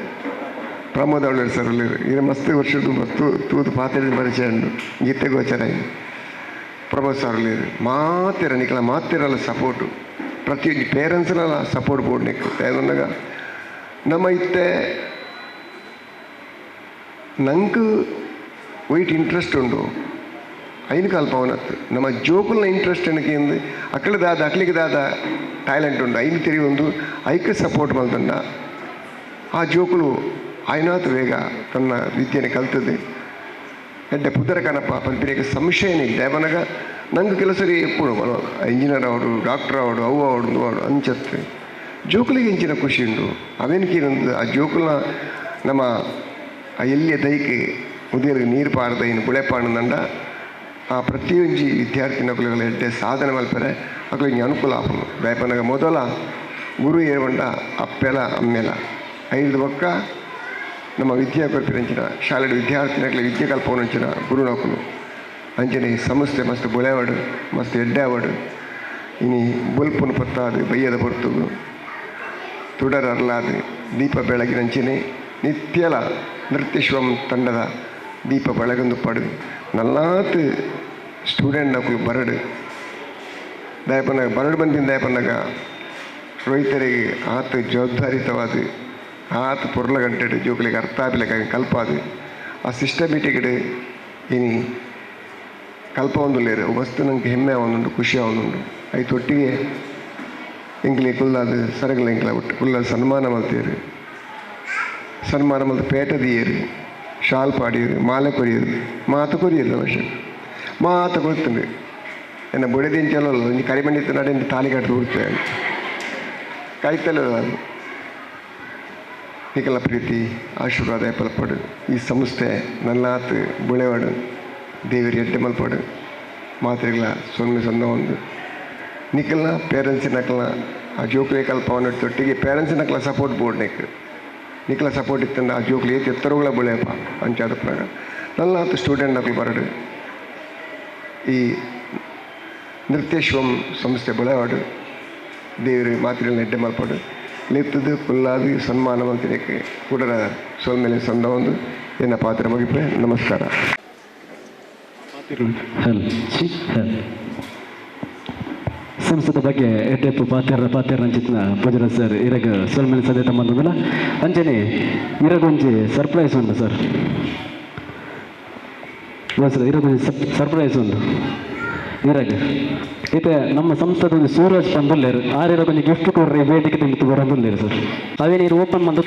ಪ್ರಮೋದ್ ಅವಳು ಸರ್ ಉಲ್ಲೆರ್. ಈರ್ ಮಸ್ತ್ ವರ್ಷದ ಮಸ್ತ್ ತೂದು ಪಾತೆರ್ದ ಪರಿಚಯ ಉಂಡು ಗೀತೆ ಗೋಚರ ಪ್ರಮೋದ್ ಸರ್ ಉಲ್ಲೆರ್. ಮಾತೆರ ನಿಕಲ ಮಾತೆರಲ ಸಪೋರ್ಟು ಪ್ರತಿಯೊಂಜಿ ಪೇರೆಂಟ್ಸ್ನಲ ಸಪೋರ್ಟ್ ಬೋರ್ಡ್ ನಿಕ್ಕು ದಾಯೆಪನ್ನಗ ನಮ್ಮ ಇತ್ತೆ ನಂಗೆ ವೈಟ್ ಇಂಟ್ರೆಸ್ಟ್ ಉಂಡು ಐನು ಕಲ್ಪವನತ್ತು ನಮ್ಮ ಜೋಕುಲ್ನ ಇಂಟ್ರೆಸ್ಟ್ ಏನಕ್ಕೆ ಎಂದು ಅಕ್ಕಳದಾದ ಅಕ್ಲಿಗೆ ದಾದ ಟ್ಯಾಲೆಂಟ್ ಉಂಡು ಐನು ತೆರಿಯೊಂದು ಐಕ್ ಸಪೋರ್ಟ್ ಮಲ್ತಂಡ ಆ ಜೋಕುಲು ಆಯ್ನಾತ್ ವೇಗ ತನ್ನ ವಿದ್ಯೆನೆ ಕಲ್ತದೆ ಎಡ್ಡೆ ಪುದರ ಕನಪ ಪನ್ಪಿನಕ್ಕೆ ಸಂಶಯನೇ ಇಲ್ಲ. ದಯಪನಗ ನಂಗೆ ಕೆಲಸ ಸರಿ ಎಪ್ಪುಡು ಇಂಜಿನಿಯರ್ ಅವಡು ಡಾಕ್ಟರ್ ಅವಡು ಅವು ಅವಡು ಅವಡು ಅಂಚತ್ತು ಜೋಕುಲಿಗೆ ಇಂಚಿನ ಖುಷಿ ಉಂಡು ಅವೇನಕ್ಕೆ ಆ ಜೋಕುಲ ನಮ್ಮ ಆ ಎಲ್ಲಿಯ ದೈಕ್ ಉದಿಯರಿಗೆ ನೀರು ಪಾರದ ಇನ್ನು ಬುಳೆಪಾಣದಂಡ ಆ ಪ್ರತಿಯೊಂಜಿ ವಿದ್ಯಾರ್ಥಿ ನಕಲುಗಳ ಎಡ್ಡೆ ಸಾಧನೆ ಮಲ್ಪರೆ ಅಕ್ಲಿಗೆ ಅನುಕೂಲ ಆಪುಂಡು. ದಯಪನಗ ಮೊದಲ ಗುರು ಏರ್ವಂಡ ಅಪ್ಪೆಲ ಅಮ್ಮೆಲ ಐದು ಬೊಕ್ಕ ನಮ್ಮ ವಿದ್ಯಾ ಕೊರ್ಪಿನಂಚಿನ ಶಾಲೆಡ್ ವಿದ್ಯಾರ್ಥಿನಕ್ಲೆ ವಿದ್ಯೆ ಕಲ್ಪವನಂಚಿನ ಗುರುನಕುಲು ಅಂಚನೆ ಸಂಸ್ಥೆ ಮಸ್ತ್ ಬುಳೆವಡು ಮಸ್ತ್ ಎಡ್ಡೆ ಆವಡು ಇನಿ ಬೊಲ್ಪುನು ಪತ್ತಾದು ಬಯ್ಯದ ಪೊರ್ತುಗು ತುಡರ್ ಅರ್ಲಾದು ದೀಪ ಬೆಳಗಿನಂಚನೆ ನಿತ್ಯಲ ನೃತ್ಯಶ್ವಂ ತಂಡದ ದೀಪ ಬೆಳಗೊಂದು ಪಡು ನಲ್ಲಾತ್ ಸ್ಟೂಡೆಂಟ್ ನಕುಲು ಬರಡು ದಯಪನಾಗ ಬರಡು ಬಂದಿನ ದಯಪನಾಗ ರೋಹಿತರಿಗೆ ಆತ ಜವಾಬ್ದಾರಿತವಾದ ಆತ ಪೊರ್ಲ ಗಂಟೆಡು ಜೋಕುಲಿಗೆ ಅರ್ಥ ಆಪಿಲೆಕ ಕಲ್ಪಾದು ಆ ಸಿಸ್ಟಮೆಟಿಕ್ಡ್ ಇನಿ ಕಲ್ಪ ಒಂದುಲ್ಲೇರು ಮಸ್ತ್ ನಂಗೆ ಹೆಮ್ಮೆ ಆವೊಂದುಂಡು ಖುಷಿ ಆವೊಂದುಂಡು ಐತೊಟ್ಟಿಗೆ ಎಂಕ್ಲೆ ಕುಲ್ಲಾದ ಸರಗಲ ಎಂಕ್ಲ ಒಟ್ಟು ಕುಲ್ಲಾದ ಸನ್ಮಾನ ಮಲ್ತೇರು ಸನ್ಮಾನ ಮಲ್ತು ಪೇಟ ದೀಯರು ಶಾಲ್ ಪಾಡಿಯರು ಮಾಲೆ ಕೊರಿಯರು ಮಾತು ಕೊರಿಯರು ಅವಶ್ಯ ಮಾತು ಕೊಡ್ತಂಡು ಎನ್ನ ಬೊಡೆದಿಂಚಲ ಒಂಜಿ ಕರಿಮಂಡಿ ನಡೆಂದು ತಾಲಿ ಕಟ್ಟು ಕೊಡ್ತೇವೆ ಕೈತಲ್ಲ ನಿಕಲ ಪ್ರೀತಿ ಆಶೀರ್ವಾದ ಪಲ್ಪಡು ಈ ಸಂಸ್ಥೆ ನಲ್ಲಾತ್ ಬುಳೆವಾಡು ದೇವರಿ ಎಡ್ಡೆ ಮಲ್ಪಡು ಮಾತ್ರೆಗಳ ಸೊನ್ನೆ ಸೊನ್ನ ಒಂದು ನಿಕಲ್ನ ಪೇರೆಂಟ್ಸಿನಕ್ಲ ಆ ಜೋಕ್ಲೆ ಕಲ್ಪವನ ತೊಟ್ಟಿಗೆ ಪೇರೆಂಟ್ಸಿನಕ್ಲ ಸಪೋರ್ಟ್ ಬೋರ್ಡ್ ನೆಕ್ ನಿಕಲ ಸಪೋರ್ಟ್ ಇತ್ತಂಡ ಆ ಜೋಕ್ಲು ಏತ್ ಎತ್ತರಗಳ ಬುಳೆಯಪ್ಪ ಅಂಚಾದ ಪ್ರಕಾರ ನಲ್ಲಾತ್ ಸ್ಟೂಡೆಂಟ್ ನಕಲು ಬರಡು ಈ ನೃತ್ಯಶ್ವಂ ಸಂಸ್ಥೆ ಬುಳೆವಾಡು ದೇವರು ಮಾತ್ರೆಗಳನ್ನ ಎಡ್ಡೆ ಮಲ್ಪಡು ಲೆತ್ತದು ಕುಲ್ಲಾದು ಸನ್ಮಾನ ಮಲ್ತಿನಕ್ಕೆ ಕೂಡ ಸೊಲ್ಮೇಲೆ ಸಂದ ಒಂದು ಎನ್ನ ಪಾತ್ರ ಮುಗಿಪೆ. ನಮಸ್ಕಾರ. ಸಂಸ್ಥೆದ ಬಗ್ಗೆ ಎಡ್ಡೆಪ್ಪು ಪಾತ್ರ ಪಾತ್ರ ರಂಜಿತ್ನ ಪೂಜಾರ ಸರ್ ಇರಗ ಸೊಲ್ಮೇಲೆ ಸದ್ಯ ತಮ್ಮಂದಲ್ಲ ಅಂಚನೆ ಇರಗೊಂಜಿ ಸರ್ಪ್ರೈಸ್ ಉಂಟು ಸರ್ ಸರ್ ಇರಗೊಂಜಿ ಸರ್ಪ್ರೈಸ್ ಉಂಟು ಇರಗ ಇತ್ತೆ ನಮ್ಮ ಸಂಸ್ಥೆದ ಒಂದು ಸೂರಜ್ ಪಂದುಲ್ಲೇರು ಆರಿರ ಕೊಂಚ ಗಿಫ್ಟ್ ಕೊಡ್ರಿ ವೇದಿಕೆ ತಿಂದು ಬರೋದುಲ್ಲೇರು ಸರ್ ಅವೇ ನೀರು ಓಪನ್ ಬಂದು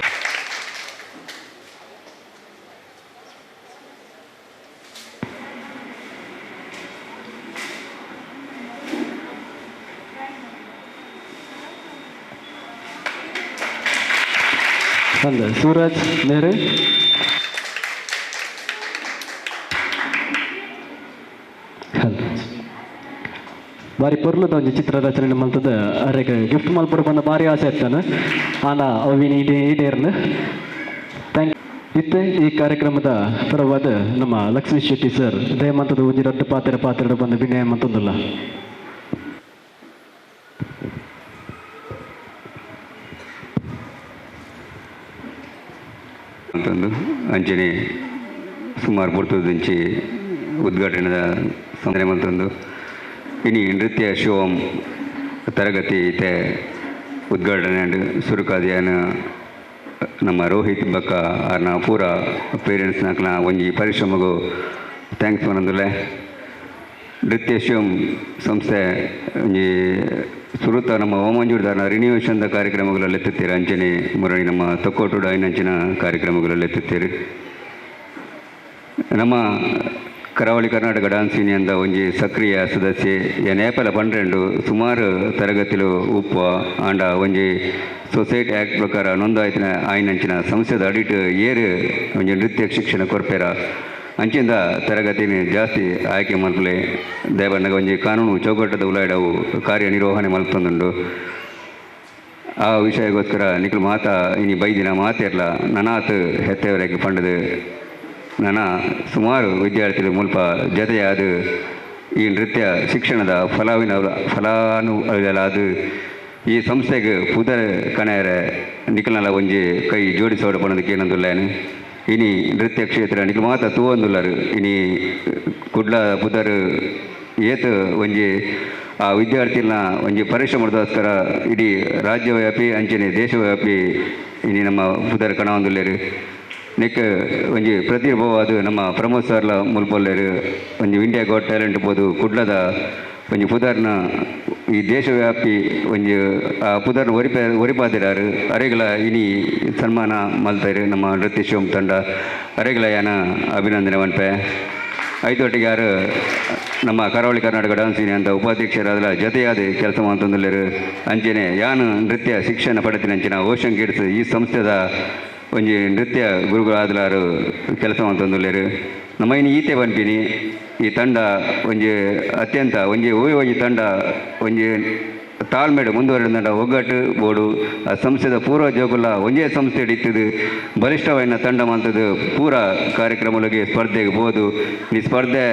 ಅಂದ ಸೂರಜ್ ಮೇರೆ ಬಾರಿ ಪೊರ್ಲುದ ಒಂಜಿ ಚಿತ್ರ ರಚನೆ ಮಲ್ತದ ಅರೆಗ್ ಗಿಫ್ಟ್ ಮಲ್ಪೊಡು ಬಂದ ಬಾರಿ ಆಸೆ ಇತ್ತಾನೆ ಆನ ಅವಿನ ಈಡೇರ್ನ thank ಇತ್ತೆ ಈ ಕಾರ್ಯಕ್ರಮದ ಪರವಾದ ನಮ್ಮ ಲಕ್ಷ್ಮೀ ಶೆಟ್ಟಿ ಸರ್ ದಯಮಂತದ ಒಂಜಿ ರಡ್ಡು ಪಾತ್ರ ಪಾತ್ರ ಬಂದ ವಿನಯ ಮಂತೊಂದುಲ್ಲ. ಅಂತಂದು ಅಂಚನೆ ಸುಮಾರು ಪೊರ್ತುದಿಂಚಿ ಉದ್ಘಾಟನೆದ ಸಂದನೆ ಮಂತೊಂದು ಇನಿ ನೃತ್ಯ ಶಿವಂ ತರಗತಿ ಇತ್ತೆ ಉದ್ಘಾಟನೆ ಸುರುಕಾದಿಯಾನ ನಮ್ಮ ರೋಹಿತ್ ಬಕ್ಕ ಆರ್ನ ಪೂರ ಪೇರೆಂಟ್ಸ್ ನಕ್ನ ಒಂಜಿ ಪರಿಶ್ರಮಗೂ thanks ಪನೊಂದುಲ್ಲೆ. ನೃತ್ಯ ಶಿವಂ ಸಂಸ್ಥೆ ಒಂಜಿ ಸುರುತ ನಮ್ಮ ಓಮಂಜೂರ್ದಾರ್ನ ರಿನಿವೇಷನ್ದ ಕಾರ್ಯಕ್ರಮಗಳಲ್ಲಿ ಎತ್ತುತ್ತೀರಿ ಅಂಚನೆ ಮುರಳಿ ನಮ್ಮ ತೊಕ್ಕೋಟು ಡಾಯಿನಂಚಿನ ಕಾರ್ಯಕ್ರಮಗಳಲ್ಲಿ ಎತ್ತುತ್ತೀರಿ. ನಮ್ಮ ಕರಾವಳಿ ಕರ್ನಾಟಕ ಡಾನ್ಸ್ ಯೂನಿಯನ್ದ ಒಂಜಿ ಸಕ್ರಿಯ ಸದಸ್ಯೆ ಏಪಲ 12 ಸುಮಾರು ತರಗತಿಲು ಉಪ್ಪ ಆಂಡ ಒಂಜಿ ಸೊಸೈಟಿ ಆ್ಯಕ್ಟ್ ಪ್ರಕಾರ ನೋಂದಾಯಿತಿನ ಆಯ್ನಂಚಿನ ಸಂಸ್ಥೆದ ಅಡಿಟ್ ಏರು ಒಂಜಿ ನೃತ್ಯ ಶಿಕ್ಷಣ ಕೊರ್ಪೇರ ಅಂಚಿಂದ ತರಗತಿನ ಜಾಸ್ತಿ ಆಯ್ಕೆ ಮಲ್ಪಲೆ ದಯಬಣ್ಣಗ ಒಂಜಿ ಕಾನೂನು ಚೌಕಟ್ಟದ ಉಲಾಯಿಡವು ಕಾರ್ಯನಿರ್ವಹಣೆ ಮಲ್ಪೊಂದುಂಡು. ಆ ವಿಷಯಕ್ಕೋಸ್ಕರ ನಿಖಲ್ ಮಾತಾ ಇನಿ ಬೈದಿನ ಮಾತಿರ್ಲ ನನಾತ್ ಹೆತ್ತೆವರೆಗೆ ಪಂಡದು ನನ್ನ ಸುಮಾರು ವಿದ್ಯಾರ್ಥಿಗಳು ಮುಲ್ಪ ಜೊತೆಯಾದ ಈ ನೃತ್ಯ ಶಿಕ್ಷಣದ ಫಲಾನುಭವಿಗಳಾದ ಈ ಸಂಸ್ಥೆಗೆ ಪುದರ್ ಕಣೆಯರೆ ನಿಖಲ್ನಲ ಒಂಜಿ ಕೈ ಜೋಡಿಸೋಡ ಪಣದಕ್ಕೆ ಏನಂದುಲ್ಲೇನು ಇನಿ ನೃತ್ಯ ಕ್ಷೇತ್ರ ನಿಖಲ್ ಮಾತ ತೂವೊಂದುಲ್ಲರು ಇನಿ ಕುಡ್ಲ ಪುದರ್ ಏತ್ ಒಂಜಿ ಆ ವಿದ್ಯಾರ್ಥಿನ ಒಂಜಿ ಪರಿಶ್ರಮದೋಸ್ಕರ ಇಡೀ ರಾಜ್ಯವ್ಯಾಪಿ ಅಂಚನೆ ದೇಶವ್ಯಾಪಿ ಇನಿ ನಮ್ಮ ಪುದರ್ ಕಣವೊಂದುಲ್ಲೇರು. ನೆಕ್ ಒಂಜಿ ಪ್ರತಿಭಾವಾದ ನಮ್ಮ ಪ್ರಮೋದ್ ಸರ್ಲ ಮುಲ್ಪೊಲ್ಲೆರ್ ಒಂಜಿ ಇಂಡಿಯಾ ಗಾಟ್ ಟ್ಯಾಲೆಂಟ್ ಪೋದು ಕುಡ್ಲದ ಒಂಜಿ ಪುದರ್ನ ಈ ದೇಶವ್ಯಾಪಿ ಒಂಜಿ ಆ ಪುದರ್ನ ಒರಿಪಾದಿರಾರು ಅರೆಗಳ ಇನಿ ಸನ್ಮಾನ ಮಲ್ತಾರೆ ನಮ್ಮ ನೃತ್ಯ ಶಿವಂ ತಂಡ ಅರೆಗಳ ಯಾನ ಅಭಿನಂದನೆ ಮನ್ಪೆ. ಐತೊಟ್ಟಿಗೆ ಯಾರು ನಮ್ಮ ಕರಾವಳಿ ಕರ್ನಾಟಕ ಡಾನ್ಸ್ ಯೂನಿಯನ್ ಅಂತ ಉಪಾಧ್ಯಕ್ಷರಾದ ಜೊತೆಯಾದ ಕೆಲಸ ಮಾಡ್ತಂದುಲ್ಲೇರು ಅಂಚನೆ ಯಾನು ನೃತ್ಯ ಶಿಕ್ಷಣ ಪಡೆತಿನ ಅಂಚಿನ ಓಷನ್ ಕಿಡ್ಸ್ ಈ ಸಂಸ್ಥೆದ ಒಂಜಿ ನೃತ್ಯ ಗುರುಗಳಾದಲಾರು ಕೆಲಸ ಮಾಡ್ತಂದುಲ್ಲೇರು. ನಮ್ಮ ಇನ್ನು ಈತೆ ಪನ್ಪಿನಿ ಈ ತಂಡ ಒಂಜಿ ಅತ್ಯಂತ ಒಂಜಿ ಒವ್ವೆ ಒಂಜಿ ತಂಡ ಒಂಜಿ ತಾಳ್ಮೆಡು ಮುಂದುವರೆದ ಒಗ್ಗಟ್ಟು ಬೋಡು ಆ ಸಂಸ್ಥೆದ ಪೂರ್ವ ಜೋಗುಲ ಒಂಜೇ ಸಂಸ್ಥೆ ಇತ್ತಿದ್ದು ಬಲಿಷ್ಠವಾದ ತಂಡ ಮಂತದ್ದು ಪೂರ ಕಾರ್ಯಕ್ರಮಗಳಿಗೆ ಸ್ಪರ್ಧೆಗೆ ಬೋದು. ಈ ಸ್ಪರ್ಧೆ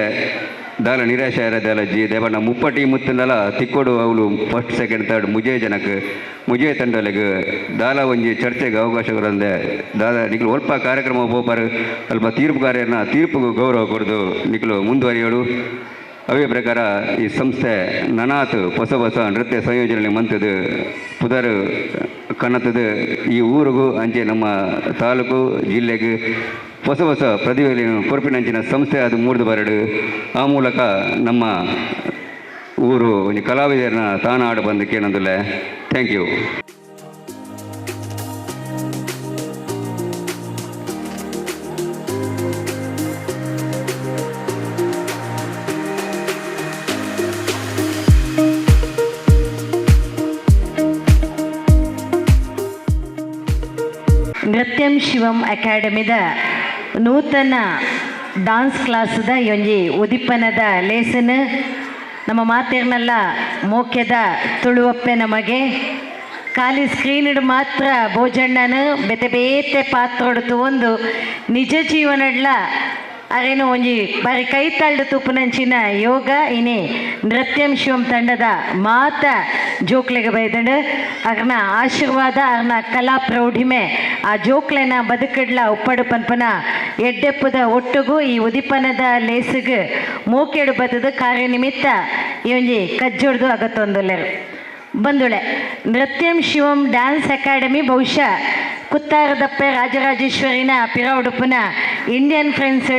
ದಾಲ ನಿರಾಶೆ ದಾಲ ಜಿ ದೇವಣ್ಣ ಮುಪ್ಪಟಿ ಮುತ್ತನಲ ತಿಕ್ಕೋಡು ಅವಳು ಫಸ್ಟ್ ಸೆಕೆಂಡ್ ಥರ್ಡ್ ಮುಜೆ ಜನಕ್ಕೆ ಮುಜೆ ತಂಡಲಿಗೆ ದಾಲ ಒಂಜಿ ಚರ್ಚೆಗೆ ಅವಕಾಶಗಳಂದೆ ದಾದ ನಿಕ್ಲು ಅಲ್ಪ ಕಾರ್ಯಕ್ರಮ ಪೋಪರು ಅಲ್ಪ ತೀರ್ಪುಗಾರರನ್ನ ತೀರ್ಪಿಗೂ ಗೌರವ ಕೊಡ್ದು ನಿಕ್ಲು ಮುಂದುವರಿಯೋಡು. ಅವೇ ಪ್ರಕಾರ ಈ ಸಂಸ್ಥೆ ನನಾತ್ ಹೊಸ ಹೊಸ ನೃತ್ಯ ಸಂಯೋಜನೆ ಮಂತದ್ದು ಪುದರ್ ಕನ್ನತದ ಈ ಊರಿಗೂ ಅಂಚೆ ನಮ್ಮ ತಾಲೂಕು ಜಿಲ್ಲೆಗೆ ಹೊಸ ಹೊಸ ಪ್ರತಿಭೆಗಳನ್ನು ಕೊರಪಿನಂಚಿನ ಸಂಸ್ಥೆ ಅದು ಮೂಡ್ದು ಬರಡು. ಆ ಮೂಲಕ ನಮ್ಮ ಊರು ಒಂದು ಕಲಾವಿದರನ್ನ ತಾನಾಡು ಬಂದಕ್ಕೆ ಏನಂದಿಲ್ಲ. Thank you. ನೃತ್ಯಂ ಶಿವಂ ಅಕಾಡೆಮಿದ ನೂತನ ಡಾನ್ಸ್ ಕ್ಲಾಸ್ದ ಒಂಜಿ ಉದಿಪನದ ಲೇಸನ್ ನಮ್ಮ ಮಾತೇರ್ನೆಲ್ಲ ಮೋಕ್ಯದ ತುಳುವಪ್ಪೆ ನಮಗೆ ಖಾಲಿ ಸ್ಕ್ರೀನ್ ಮಾತ್ರ ಭೋಜಣ್ಣನ ಬೇತೆ ಬೇತೆ ಪಾತ್ರೊಡ್ತು ಒಂದು ನಿಜ ಜೀವನಡ್ಲ ಅರೇನು ಒಂಜಿ ಬಾರಿ ಕೈ ತಳ್ಳು ತುಪ್ಪುನಂಚಿನ ಯೋಗ ಇನಿ ನೃತ್ಯಂ ಶಿವಂ ತಂಡದ ಮಾತ ಜೋಕ್ಲೆಗೆ ಬೈದಂಡು ಅರ್ನ ಆಶೀರ್ವಾದ ಅರ್ನ ಕಲಾ ಪ್ರೌಢಿಮೆ ಆ ಜೋಕ್ಲೆನ ಬದುಕಡ್ಲ ಉಪ್ಪಡು ಪನ್ಪನ ಎಡ್ಡೆಪ್ಪದ ಒಟ್ಟುಗು ಈ ಉದಿಪನದ ಲೇಸಿಗೆ ಮೂಕೆಡು ಬತ್ತದ ಕಾರ್ಯನಿಮಿತ್ತ ಈ ಒಂಜಿ ಕಜ್ಜೊಡ್ದು ಅಗತ್ತೊಂದುಲ್ಲೆರು ಬಂದುಳೆ. ನೃತ್ಯಂ ಶಿವಂ ಡ್ಯಾನ್ಸ್ ಅಕಾಡೆಮಿ ಬಹುಶಃ ಕುತ್ತಾರದಪ್ಪೆ ರಾಜರಾಜೇಶ್ವರಿನ ಪಿರವುಡುಪುನ ಇಂಡಿಯನ್ ಫ್ರೆಂಡ್ಸ್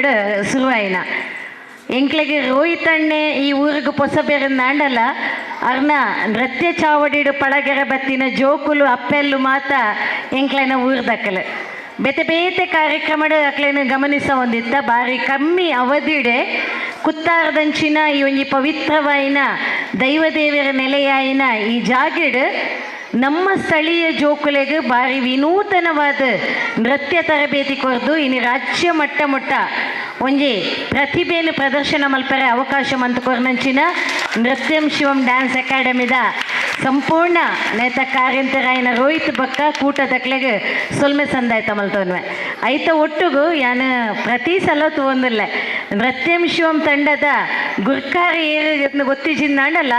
ಶುರುವಾಯಿನ ಎಂಕ್ಲೆಗೆ ರೋಹಿತ್ ಅಣ್ಣೆ ಈ ಊರಿಗೆ ಪೊಸ ಬೇರೆ ನಾಂಡಲ್ಲ ಅರ್ನ ನೃತ್ಯ ಚಾವಡಿಡು ಪಳಗೆರೆ ಬತ್ತಿನ ಜೋಕುಲು ಅಪ್ಪೆಲ್ಲು ಮಾತ ಎಂಕ್ಲೆನ ಊರ್ದಕ್ಕಲು ಬೇತೆ ಬೇತೆ ಕಾರ್ಯಕ್ರಮಡು ಅಕ್ಲೇನು ಗಮನಿಸ ಒಂದಿತ್ತ ಬಾರಿ ಕಮ್ಮಿ ಅವಧಿಡೆ ಕುತ್ತಾರದಂಚಿನ ಈ ಒಂಜಿ ಪವಿತ್ರವಾಯಿನ ದೈವದೇವರ ನೆಲೆಯಾಯಿನ ಈ ಜಾಗೆಡು ನಮ್ಮ ಸ್ಥಳೀಯ ಜೋಕುಲೆಗೆ ಬಾರಿ ವಿನೂತನವಾದ ನೃತ್ಯ ತರಬೇತಿ ಕೊರ್ದು ಇನಿ ರಾಜ್ಯ ಮಟ್ಟ ಮಟ್ಟ ಒಂಜಿ ಪ್ರತಿಭೆಯನ್ನು ಪ್ರದರ್ಶನ ಮಲ್ಪರೆ ಅವಕಾಶ ಮಂತುಕೊರ್ನಂಚಿನ ನೃತ್ಯಂ ಶಿವಂ ಡ್ಯಾನ್ಸ್ ಅಕಾಡೆಮಿದ ಸಂಪೂರ್ಣ ನೇತ ಕಾರ್ಯಂತರಾಯನ ರೋಹಿತ್ ಬಕ್ಕ ಕೂಟದಕ್ಲೆಗೆ ಸೊಲ್ಮೆ ಸಂದಾಯ್ತ ಮಲ್ತೋನ್ವೆ ಐತ ಒಟ್ಟುಗು ಯಾನು ಪ್ರತಿ ಸಲ ತೂವೊಂದಿಲ್ಲ ನೃತ್ಯಂ ಶಿವಂ ತಂಡದ ಗುರ್ಕಾರಿ ಏರು ಗೊತ್ತಿಜಿಂದಾಂಡಲ್ಲ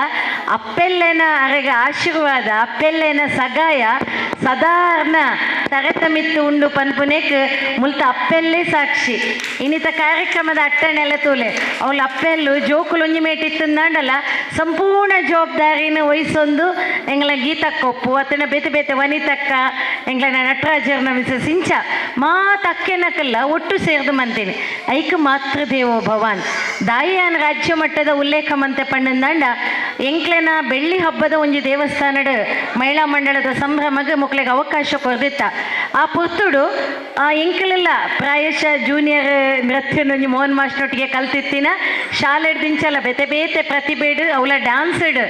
ಅಪ್ಪೆಲ್ಲೇನ ಅರೆಗೆ ಆಶೀರ್ವಾದ ಅಪ್ಪೆಲ್ಲೇನ ಸಗಾಯ ಸದಾರ್ನ ತರತಮಿತ್ತು ಉಂಡು ಪನ್ಪುನೇಕ್ ಮುಲ್ತ ಅಪ್ಪೆಲ್ಲೇ ಸಾಕ್ಷಿ ಇನ್ನಿತ ಕಾರ್ಯಕ್ರಮದ ಅಟ್ಟಣೆಲ್ಲ ತೂಲೆ ಅವಳು ಅಪ್ಪೆಲ್ಲು ಜೋಕುಲು ಒಂಜಿ ಮೇಟಿತ್ತಂದಾಂಡಲ್ಲ ಸಂಪೂರ್ಣ ಜವಾಬ್ದಾರಿನ ವಹಿಸೊಂದು ಎಂಗ್ಲ ಗೀತಕ್ಕೊಪ್ಪು ಅತನ ಬೇತೆ ಬೇತೆ ವನಿತಕ್ಕ ಎಂಗ್ಲ ನಟರಾಜರ್ನ ಮಿಸಸ್ ಇಂಚ ಮಾತಕ್ಕೆನಕಲ್ಲ ಒಟ್ಟು ಸೇರ್ದು ಮಂತೀನಿ ಐಕ್ ಮಾತೃದೇವೋ ಭವಾನ್ ದಾಯಿಯಾನ್ ರಾಜ್ಯ ಮಟ್ಟದ ಉಲ್ಲೇಖ ಮಂತೆ ಪಣ್ಣಂದಾಂಡ ಎಂಕ್ಲೆನ ಬೆಳ್ಳಿ ಹಬ್ಬದ ಒಂಜಿ ದೇವಸ್ಥಾನಡ್ ಮಹಿಳಾ ಮಂಡಳದ ಸಂಭ್ರಮಗ್ ಮುಕ್ಲೆಗ್ ಅವಕಾಶ ಕೊರ್ದಿತ್ತ ಆ ಪೊರ್ತುಡು ಆ ಎಂಕ್ಲೆಲ್ಲ ಪ್ರಾಯಶಃ ಜೂನಿಯರ್ ನೃತ್ಯನೊಂಜಿ ಮೋಹನ್ ಮಾಸ್ಟ್ನೊಟ್ಟಿಗೆ ಕಲ್ತಿತ್ತಿನ ಶಾಲೆಡ್ ದಿಂಚಲ ಬೇತೆ ಬೇತೆ ಪ್ರತಿಭೆಡ್ ಅವಳ ಡ್ಯಾನ್ಸ್ಡ್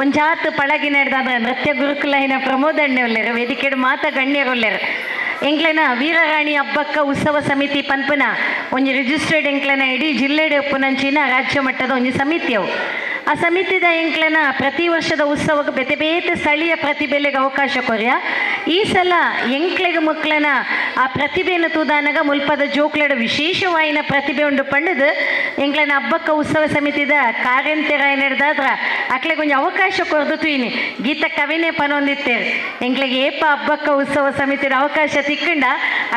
ಒಂಜಾತ್ ಪಳಗಿನ ನೃತ್ಯ ಗುರುಕುಲೈನ ಪ್ರಮೋದ್ ಅಣ್ಣೆ ಉಲ್ಲೇರು ವೇದಿಕೆಡ್ ಮಾತ ಗಣ್ಯರುಲ್ಲೇರು ಎಂಕ್ಲೆನ ವೀರರಾಣಿ ಹಬ್ಬಕ್ಕ ಉತ್ಸವ ಸಮಿತಿ ಪನ್ಪುನ ಒಂಜಿ ರಿಜಿಸ್ಟರ್ಡ್ ಎಂಕ್ಲೆನ ಇಡೀ ಜಿಲ್ಲೆಡ್ ಉಪ್ಪುನಂಚಿನ ರಾಜ್ಯ ಮಟ್ಟದ ಒಂಜಿ ಸಮಿತಿ ಅವು. ಆ ಸಮಿತಿದ ಎಂಕ್ಲೆನ ಪ್ರತಿ ವರ್ಷದ ಉತ್ಸವಕ್ಕೆ ಬೇತೆ ಬೇತೆ ಸ್ಥಳೀಯ ಪ್ರತಿಭೆಲೆಗೆ ಅವಕಾಶ ಕೊರ್ಯ. ಈ ಸಲ ಎಂಕ್ಲೆಗ್ ಮಕ್ಕಳನ ಆ ಪ್ರತಿಭೆಯನ್ನು ತೂದಾನಗ ಮುಲ್ಪದ ಜೋಕ್ಲೆಡ ವಿಶೇಷವಾಯಿನ ಪ್ರತಿಭೆ ಉಂಡು ಪಂಡದು ಎಂಕ್ಲೆನ ಹಬ್ಬಕ್ಕ ಉತ್ಸವ ಸಮಿತಿದ ಕಾರ್ಯಂತೆರ ಏನಿಡ್ದಾದ್ರ ಅಕ್ಲೆಗ್ ಒಂಜಿ ಅವಕಾಶ ಕೊರ್ದು ತೂಯಿನಿ. ಗೀತ ಕವಿನೇ ಪನೊಂದಿತ್ತೇರು ಎಂಕ್ಲೆಗ್ ಏಪ ಹಬ್ಬಕ್ಕ ಉತ್ಸವ ಸಮಿತಿದ ಅವಕಾಶ ತಿಕ್ಕಂಡ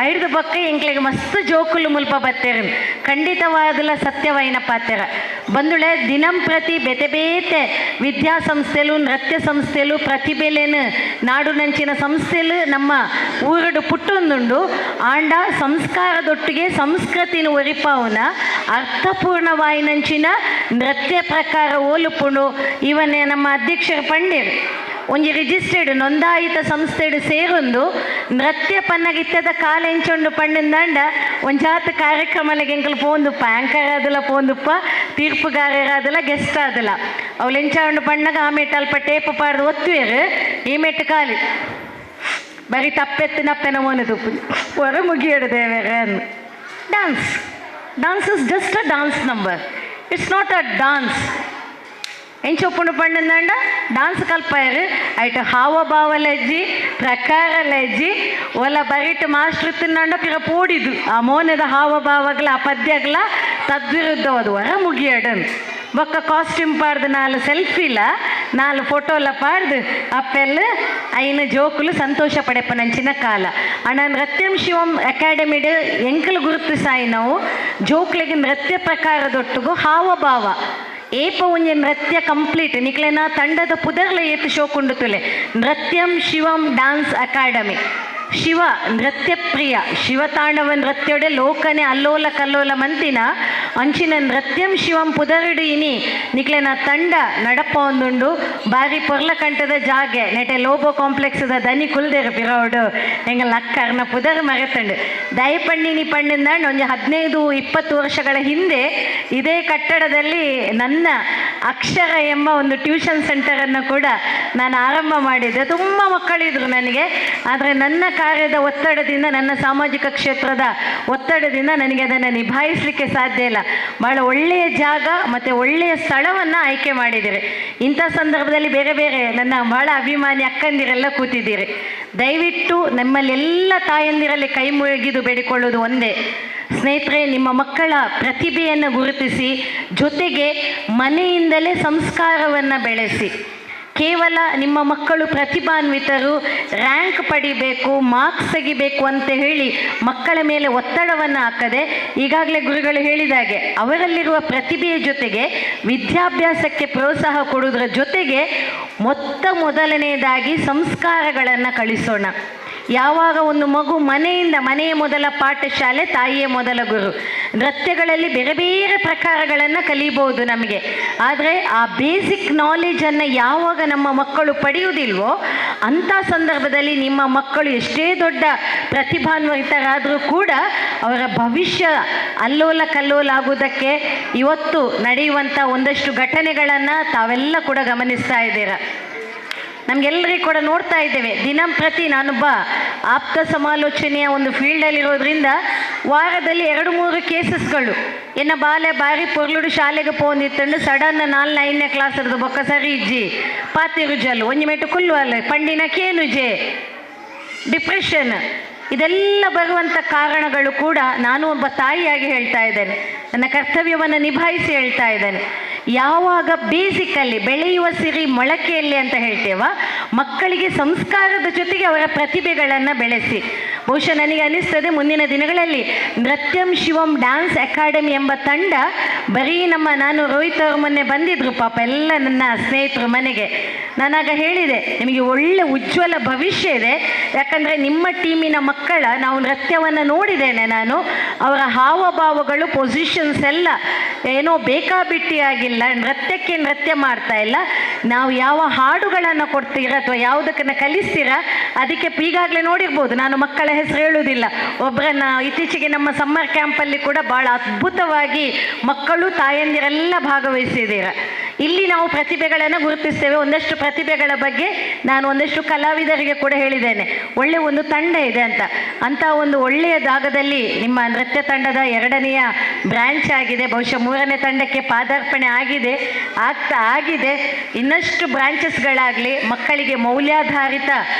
ಐಡ್ದು ಬೊಕ್ಕ ಎಂಕ್ಲೆಗ್ ಮಸ್ತ್ ಜೋಕುಲು ಮುಲ್ಪ ಬತ್ತೇರು. ಖಂಡಿತವಾದಲ ಸತ್ಯವೈನ ಪಾತೆರ ಬಂದುಳೆ ದಿನಂಪ್ರತಿ ಬೇತೆ ಬೇತೆ ವಿದ್ಯಾಸಂಸ್ಥೆಲು ನೃತ್ಯ ಸಂಸ್ಥೆಲು ಪ್ರತಿಭೆಲೇನು ನಾಡುನಂಚಿನ ಸಂಸ್ಥೆಲು ನಮ್ಮ ಊರುಡು ಪುಟ್ಟೊಂದುಂಡು. ಆಂಡ ಸಂಸ್ಕಾರದೊಟ್ಟಿಗೆ ಸಂಸ್ಕೃತಿನ ಒರಿಪಾವುನ ಅರ್ಥಪೂರ್ಣವಾಯಿನಂಚಿನ ನೃತ್ಯ ಪ್ರಕಾರ ಓಲುಪುಂಡು. ಇವನೇ ನಮ್ಮ ಅಧ್ಯಕ್ಷರು ಪಂಡೇರು ಒಂಜಿ ರಿಜಿಸ್ಟರ್ಡ್ ನೋಂದಾಯಿತ ಸಂಸ್ಥೆಡ್ ಸೇರೊಂದು ನೃತ್ಯ ಪನ್ನಗಿತ್ತದ ಕಾಲ ಎಂಚೊಂಡು ಪಂಡಿಂದಾಂಡ ಒಂಜಾತ ಕಾರ್ಯಕ್ರಮಲೆಗ್ ಎಂಕುಲು ಪೋಂದುಪ್ಪ, ಆ್ಯಂಕರ್ ಆದಲ ಪೋಂದುಪ್ಪ, ತೀರ್ಪುಗಾರರಾದಲ, ಗೆಸ್ಟ್ ಆದಲ. ಅವ್ಲು ಎಂಚ ಉಂಡು ಪಣ್ಣಗ ಆ ಮೇಟ್ ಅಲ್ಪ ಟೇಪ್ ಪಾಡ್ದು ಒತ್ತುವೇರು, ಈ ಮೆಟ್ಟು ಖಾಲಿ ಬರೀ ತಪ್ಪೆತ್ತು ನಪ್ಪೆನ ಮೋನೆ ತುಪ್ಪು ಹೊರ ಮುಗಿಯಡು ದೇವೇರೆ. Dance dance is just a dance number, it's not a dance. ಎಂಚೊಪ್ಪುಂಡು ಪಂಡಂದಾಂಡ ಡಾನ್ಸ್ ಕಲ್ಪಾಯರು ಐಟ್ ಹಾವಭಾವ ಲಜ್ಜಿ ಪ್ರಕಾರ ಲಜ್ಜಿ ಒಲ ಬರಿಟ್ ಮಾಸ್ಟ್ರ್ ತಿನ್ನಂಡ ಪಿರ ಪೋಡಿದು ಆ ಮೋನೆದ ಹಾವಭಾವಗಳ ಆ ಪದ್ಯಗಳ ತದ್ವಿರುದ್ಧವಾದ ಹೊರ ಮುಗಿಯಡನ್ ಬೊಕ್ಕ ಕಾಸ್ಟ್ಯೂಮ್ ಪಾಡ್ದು ನಾಲ್ ಸೆಲ್ಫಿಲ ನಾಲ್ ಫೋಟೋಲ ಪಾಡ್ದು ಅಪ್ಪೆಲ್ಲ ಐನ ಜೋಕುಲು ಸಂತೋಷ ಪಡೆಪನಂಚಿನ ಕಾಲ. ಅಣ್ಣ ನೃತ್ಯಂ ಶಿವಂ ಅಕಾಡೆಮಿಡ್ ಎಂಕಲು ಗುರುತಿಸಾಯಿ ನಾವು ಜೋಕ್ಲೆಗ್ ನೃತ್ಯ ಪ್ರಕಾರದೊಟ್ಟುಗು ಹಾವಭಾವ ಏಪ ಒಂಜಿ ನೃತ್ಯ ಕಂಪ್ಲೀಟ್ ನಿಕ್ಲೆನ ತಂಡದ ಪುದರ್ಲ ಏತ್ ಶೋಕುಂಡು ತುಲೆ ನೃತ್ಯಂ ಶಿವಂ ಡಾನ್ಸ್ ಅಕಾಡೆಮಿ. ಶಿವ ನೃತ್ಯ ಪ್ರಿಯ ಶಿವತಾಂಡವ ನೃತ್ಯೊಡೆ ಲೋಕನೆ ಅಲ್ಲೋಲ ಕಲ್ಲೋಲ ಮಂತಿನ ಅಂಚಿನ ನೃತ್ಯಂ ಶಿವಂ ಪುದರುಡು ಇನಿ ನಿಕ್ಲೆನ ತಂಡ ನಡಪ ಒಂದುಂಡು. ಬಾರಿ ಪೊರ್ಲಕಂಠದ ಜಾಗೆ ನೆಟೆ ಲೋಬೋ ಕಾಂಪ್ಲೆಕ್ಸ್ದ ದನಿ ಕುಲ್ದೇರು ಪಿರೋಡು ಎಂಗಲ್ ಅಕ್ಕರ್ನ ಪುದರ್ ಮರೆತಂಡು ದಯಪಣ್ಣಿನಿ ಪಣ್ಣಿಂದಾಂಡ್ ಒಂಜಿ 15-20 ವರ್ಷಗಳ ಹಿಂದೆ ಇದೇ ಕಟ್ಟಡದಲ್ಲಿ ನನ್ನ ಅಕ್ಷರ ಎಂಬ ಒಂದು ಟ್ಯೂಷನ್ ಸೆಂಟರನ್ನು ಕೂಡ ನಾನು ಆರಂಭ ಮಾಡಿದ್ದೆ. ತುಂಬ ಮಕ್ಕಳಿದ್ರು ನನಗೆ, ಆದರೆ ನನ್ನ ಕಾರ್ಯದ ಒತ್ತಡದಿಂದ ನನ್ನ ಸಾಮಾಜಿಕ ಕ್ಷೇತ್ರದ ಒತ್ತಡದಿಂದ ನನಗೆ ಅದನ್ನು ನಿಭಾಯಿಸಲಿಕ್ಕೆ ಸಾಧ್ಯ ಇಲ್ಲ. ಭಾಳ ಒಳ್ಳೆಯ ಜಾಗ ಮತ್ತು ಒಳ್ಳೆಯ ಸ್ಥಳವನ್ನು ಆಯ್ಕೆ ಮಾಡಿದ್ದೀರಿ. ಇಂಥ ಸಂದರ್ಭದಲ್ಲಿ ಬೇರೆ ಬೇರೆ ನನ್ನ ಭಾಳ ಅಭಿಮಾನಿ ಅಕ್ಕಂದಿರೆಲ್ಲ ಕೂತಿದ್ದೀರಿ. ದಯವಿಟ್ಟು ನಮ್ಮಲ್ಲೆಲ್ಲ ತಾಯಂದಿರಲ್ಲಿ ಕೈ ಮುಗಿದು ಬೇಡಿಕೊಳ್ಳೋದು ಒಂದೇ, ಸ್ನೇಹಿತರೆ, ನಿಮ್ಮ ಮಕ್ಕಳ ಪ್ರತಿಭೆಯನ್ನು ಗುರುತಿಸಿ, ಜೊತೆಗೆ ಮನೆಯಿಂದಲೇ ಸಂಸ್ಕಾರವನ್ನು ಬೆಳೆಸಿ. ಕೇವಲ ನಿಮ್ಮ ಮಕ್ಕಳು ಪ್ರತಿಭಾನ್ವಿತರು, ರ್ಯಾಂಕ್ ಪಡಿಬೇಕು, ಮಾರ್ಕ್ಸ್ ತೆಗಿಬೇಕು ಅಂತ ಹೇಳಿ ಮಕ್ಕಳ ಮೇಲೆ ಒತ್ತಡವನ್ನು ಹಾಕದೆ, ಈಗಾಗಲೇ ಗುರುಗಳು ಹೇಳಿದಾಗೆ ಅವರಲ್ಲಿರುವ ಪ್ರತಿಭೆಯ ಜೊತೆಗೆ ವಿದ್ಯಾಭ್ಯಾಸಕ್ಕೆ ಪ್ರೋತ್ಸಾಹ ಕೊಡುವುದರ ಜೊತೆಗೆ ಮೊತ್ತ ಮೊದಲನೆಯದಾಗಿ ಸಂಸ್ಕಾರಗಳನ್ನು ಕಲಿಸೋಣ. ಯಾವಾಗ ಒಂದು ಮಗು ಮನೆಯಿಂದ, ಮನೆಯ ಮೊದಲ ಪಾಠಶಾಲೆ, ತಾಯಿಯೇ ಮೊದಲ ಗುರು. ನೃತ್ಯಗಳಲ್ಲಿ ಬೇರೆ ಬೇರೆ ಪ್ರಕಾರಗಳನ್ನು ಕಲಿಬೋದು ನಮಗೆ, ಆದರೆ ಆ ಬೇಸಿಕ್ ನಾಲೆಜನ್ನು ಯಾವಾಗ ನಮ್ಮ ಮಕ್ಕಳು ಪಡೆಯುವುದಿಲ್ವೋ ಅಂಥ ಸಂದರ್ಭದಲ್ಲಿ ನಿಮ್ಮ ಮಕ್ಕಳು ಎಷ್ಟೇ ದೊಡ್ಡ ಪ್ರತಿಭಾನ್ವಿತರಾದರೂ ಕೂಡ ಅವರ ಭವಿಷ್ಯ ಅಲ್ಲೋಲ ಕಲ್ಲೋಲ ಆಗುವುದಕ್ಕೆ ಇವತ್ತು ನಡೆಯುವಂಥ ಒಂದಷ್ಟು ಘಟನೆಗಳನ್ನು ತಾವೆಲ್ಲ ಕೂಡ ಗಮನಿಸ್ತಾ ಇದ್ದೀರಾ. ನಮಗೆಲ್ಲರಿಗೂ ಕೂಡ ನೋಡ್ತಾ ಇದ್ದೇವೆ ದಿನಂಪ್ರತಿ. ನಾನೊಬ್ಬ ಆಪ್ತ ಸಮಾಲೋಚನೆಯ ಒಂದು ಫೀಲ್ಡಲ್ಲಿರೋದ್ರಿಂದ ವಾರದಲ್ಲಿ 2-3 ಕೇಸಸ್ಗಳು. ಎನ್ನ ಬಾಲೆ ಬಾರಿ ಪೊರ್ಲುಡು ಶಾಲೆಗೆ ಪೋಂದಿತ್ತಂಡು ಸಡನ್ 4-5ನೇ ಕ್ಲಾಸ್ ಇರೋದು ಬೊಕ್ಕ ಸರಿ ಇಜ್ಜಿ ಪಾತಿರು ಜಲ್ಲು ಒಂಜಿ ಮೆಟ್ಟು ಕುಲ್ಲು ಅಲ್ಲ ಪಂಡಿನ ಕೇನುಜೆ ಡಿಪ್ರೆಷನ್ ಇದೆಲ್ಲ ಬರುವಂಥ ಕಾರಣಗಳು ಕೂಡ ನಾನು ಒಬ್ಬ ತಾಯಿಯಾಗಿ ಹೇಳ್ತಾ ಇದ್ದೇನೆ, ನನ್ನ ಕರ್ತವ್ಯವನ್ನು ನಿಭಾಯಿಸಿ ಹೇಳ್ತಾ ಇದ್ದೇನೆ. ಯಾವಾಗ ಬೇಸಿಕಲ್ಲಿ ಬೆಳೆಯುವ ಸಿರಿ ಮೊಳಕೆಯಲ್ಲಿ ಅಂತ ಹೇಳ್ತೇವ, ಮಕ್ಕಳಿಗೆ ಸಂಸ್ಕಾರದ ಜೊತೆಗೆ ಅವರ ಪ್ರತಿಭೆಗಳನ್ನು ಬೆಳೆಸಿ. ಬಹುಶಃ ನನಗೆ ಅನಿಸ್ತದೆ ಮುಂದಿನ ದಿನಗಳಲ್ಲಿ ನೃತ್ಯಂ ಶಿವಂ ಡ್ಯಾನ್ಸ್ ಅಕಾಡೆಮಿ ಎಂಬ ತಂಡ ಬರೀ ನಮ್ಮ, ನಾನು ರೋಹಿತ್ ಅವ್ರ ಮೊನ್ನೆ ಬಂದಿದ್ರು ಪಾಪ ಎಲ್ಲ ನನ್ನ ಸ್ನೇಹಿತರು ಮನೆಗೆ, ನಾನಾಗ ಹೇಳಿದೆ ನಿಮಗೆ ಒಳ್ಳೆ ಉಜ್ವಲ ಭವಿಷ್ಯ ಇದೆ, ಯಾಕಂದರೆ ನಿಮ್ಮ ಟೀಮಿನ ಮಕ್ಕಳ ನಾವು ನೃತ್ಯವನ್ನು ನೋಡಿದ್ದೇನೆ ನಾನು, ಅವರ ಹಾವಭಾವಗಳು ಪೊಸಿಷನ್ಸ್ ಎಲ್ಲ ಏನೋ ಬೇಕಾಬಿಟ್ಟಿಯಾಗಿಲ್ಲ, ನೃತ್ಯಕ್ಕೆ ನೃತ್ಯ ಮಾಡ್ತಾ ಇಲ್ಲ. ನಾವು ಯಾವ ಹಾಡುಗಳನ್ನು ಕೊಡ್ತೀರಾ ಅಥವಾ ಯಾವುದಕ್ಕನ್ನು ಕಲಿಸ್ತೀರಾ ಅದಕ್ಕೆ ಈಗಾಗಲೇ ನೋಡಿರ್ಬೋದು, ನಾನು ಮಕ್ಕಳ ಹೆಸರು ಹೇಳುವುದಿಲ್ಲ, ಒಬ್ಬರನ್ನ ಇತ್ತೀಚೆಗೆ ನಮ್ಮ ಸಮ್ಮರ್ ಕ್ಯಾಂಪಲ್ಲಿ ಕೂಡ ಭಾಳ ಅದ್ಭುತವಾಗಿ ಮಕ್ಕಳು ತಾಯಂದಿರೆಲ್ಲ ಭಾಗವಹಿಸಿದ್ದೀರ. ಇಲ್ಲಿ ನಾವು ಪ್ರತಿಭೆಗಳನ್ನು ಗುರುತಿಸ್ತೇವೆ. ಒಂದಷ್ಟು ಪ್ರತಿಭೆಗಳ ಬಗ್ಗೆ ನಾನು ಒಂದಷ್ಟು ಕಲಾವಿದರಿಗೆ ಕೂಡ ಹೇಳಿದ್ದೇನೆ, ಒಳ್ಳೆಯ ಒಂದು ತಂಡ ಇದೆ ಅಂತ. ಅಂಥ ಒಂದು ಒಳ್ಳೆಯ ಜಾಗದಲ್ಲಿ ನಿಮ್ಮ ನೃತ್ಯ ತಂಡದ ಎರಡನೆಯ ಬ್ರ್ಯಾಂಚ್ ಆಗಿದೆ, ಬಹುಶಃ ಮೂರನೇ ತಂಡಕ್ಕೆ ಪಾದಾರ್ಪಣೆ ಆಗಿದೆ, ಆಗ್ತಾ ಆಗಿದೆ. ಇನ್ನಷ್ಟು ಬ್ರಾಂಚಸ್ಗಳಾಗಲಿ, ಮಕ್ಕಳಿಗೆ ಮೌಲ್ಯಾಧಾರಿತ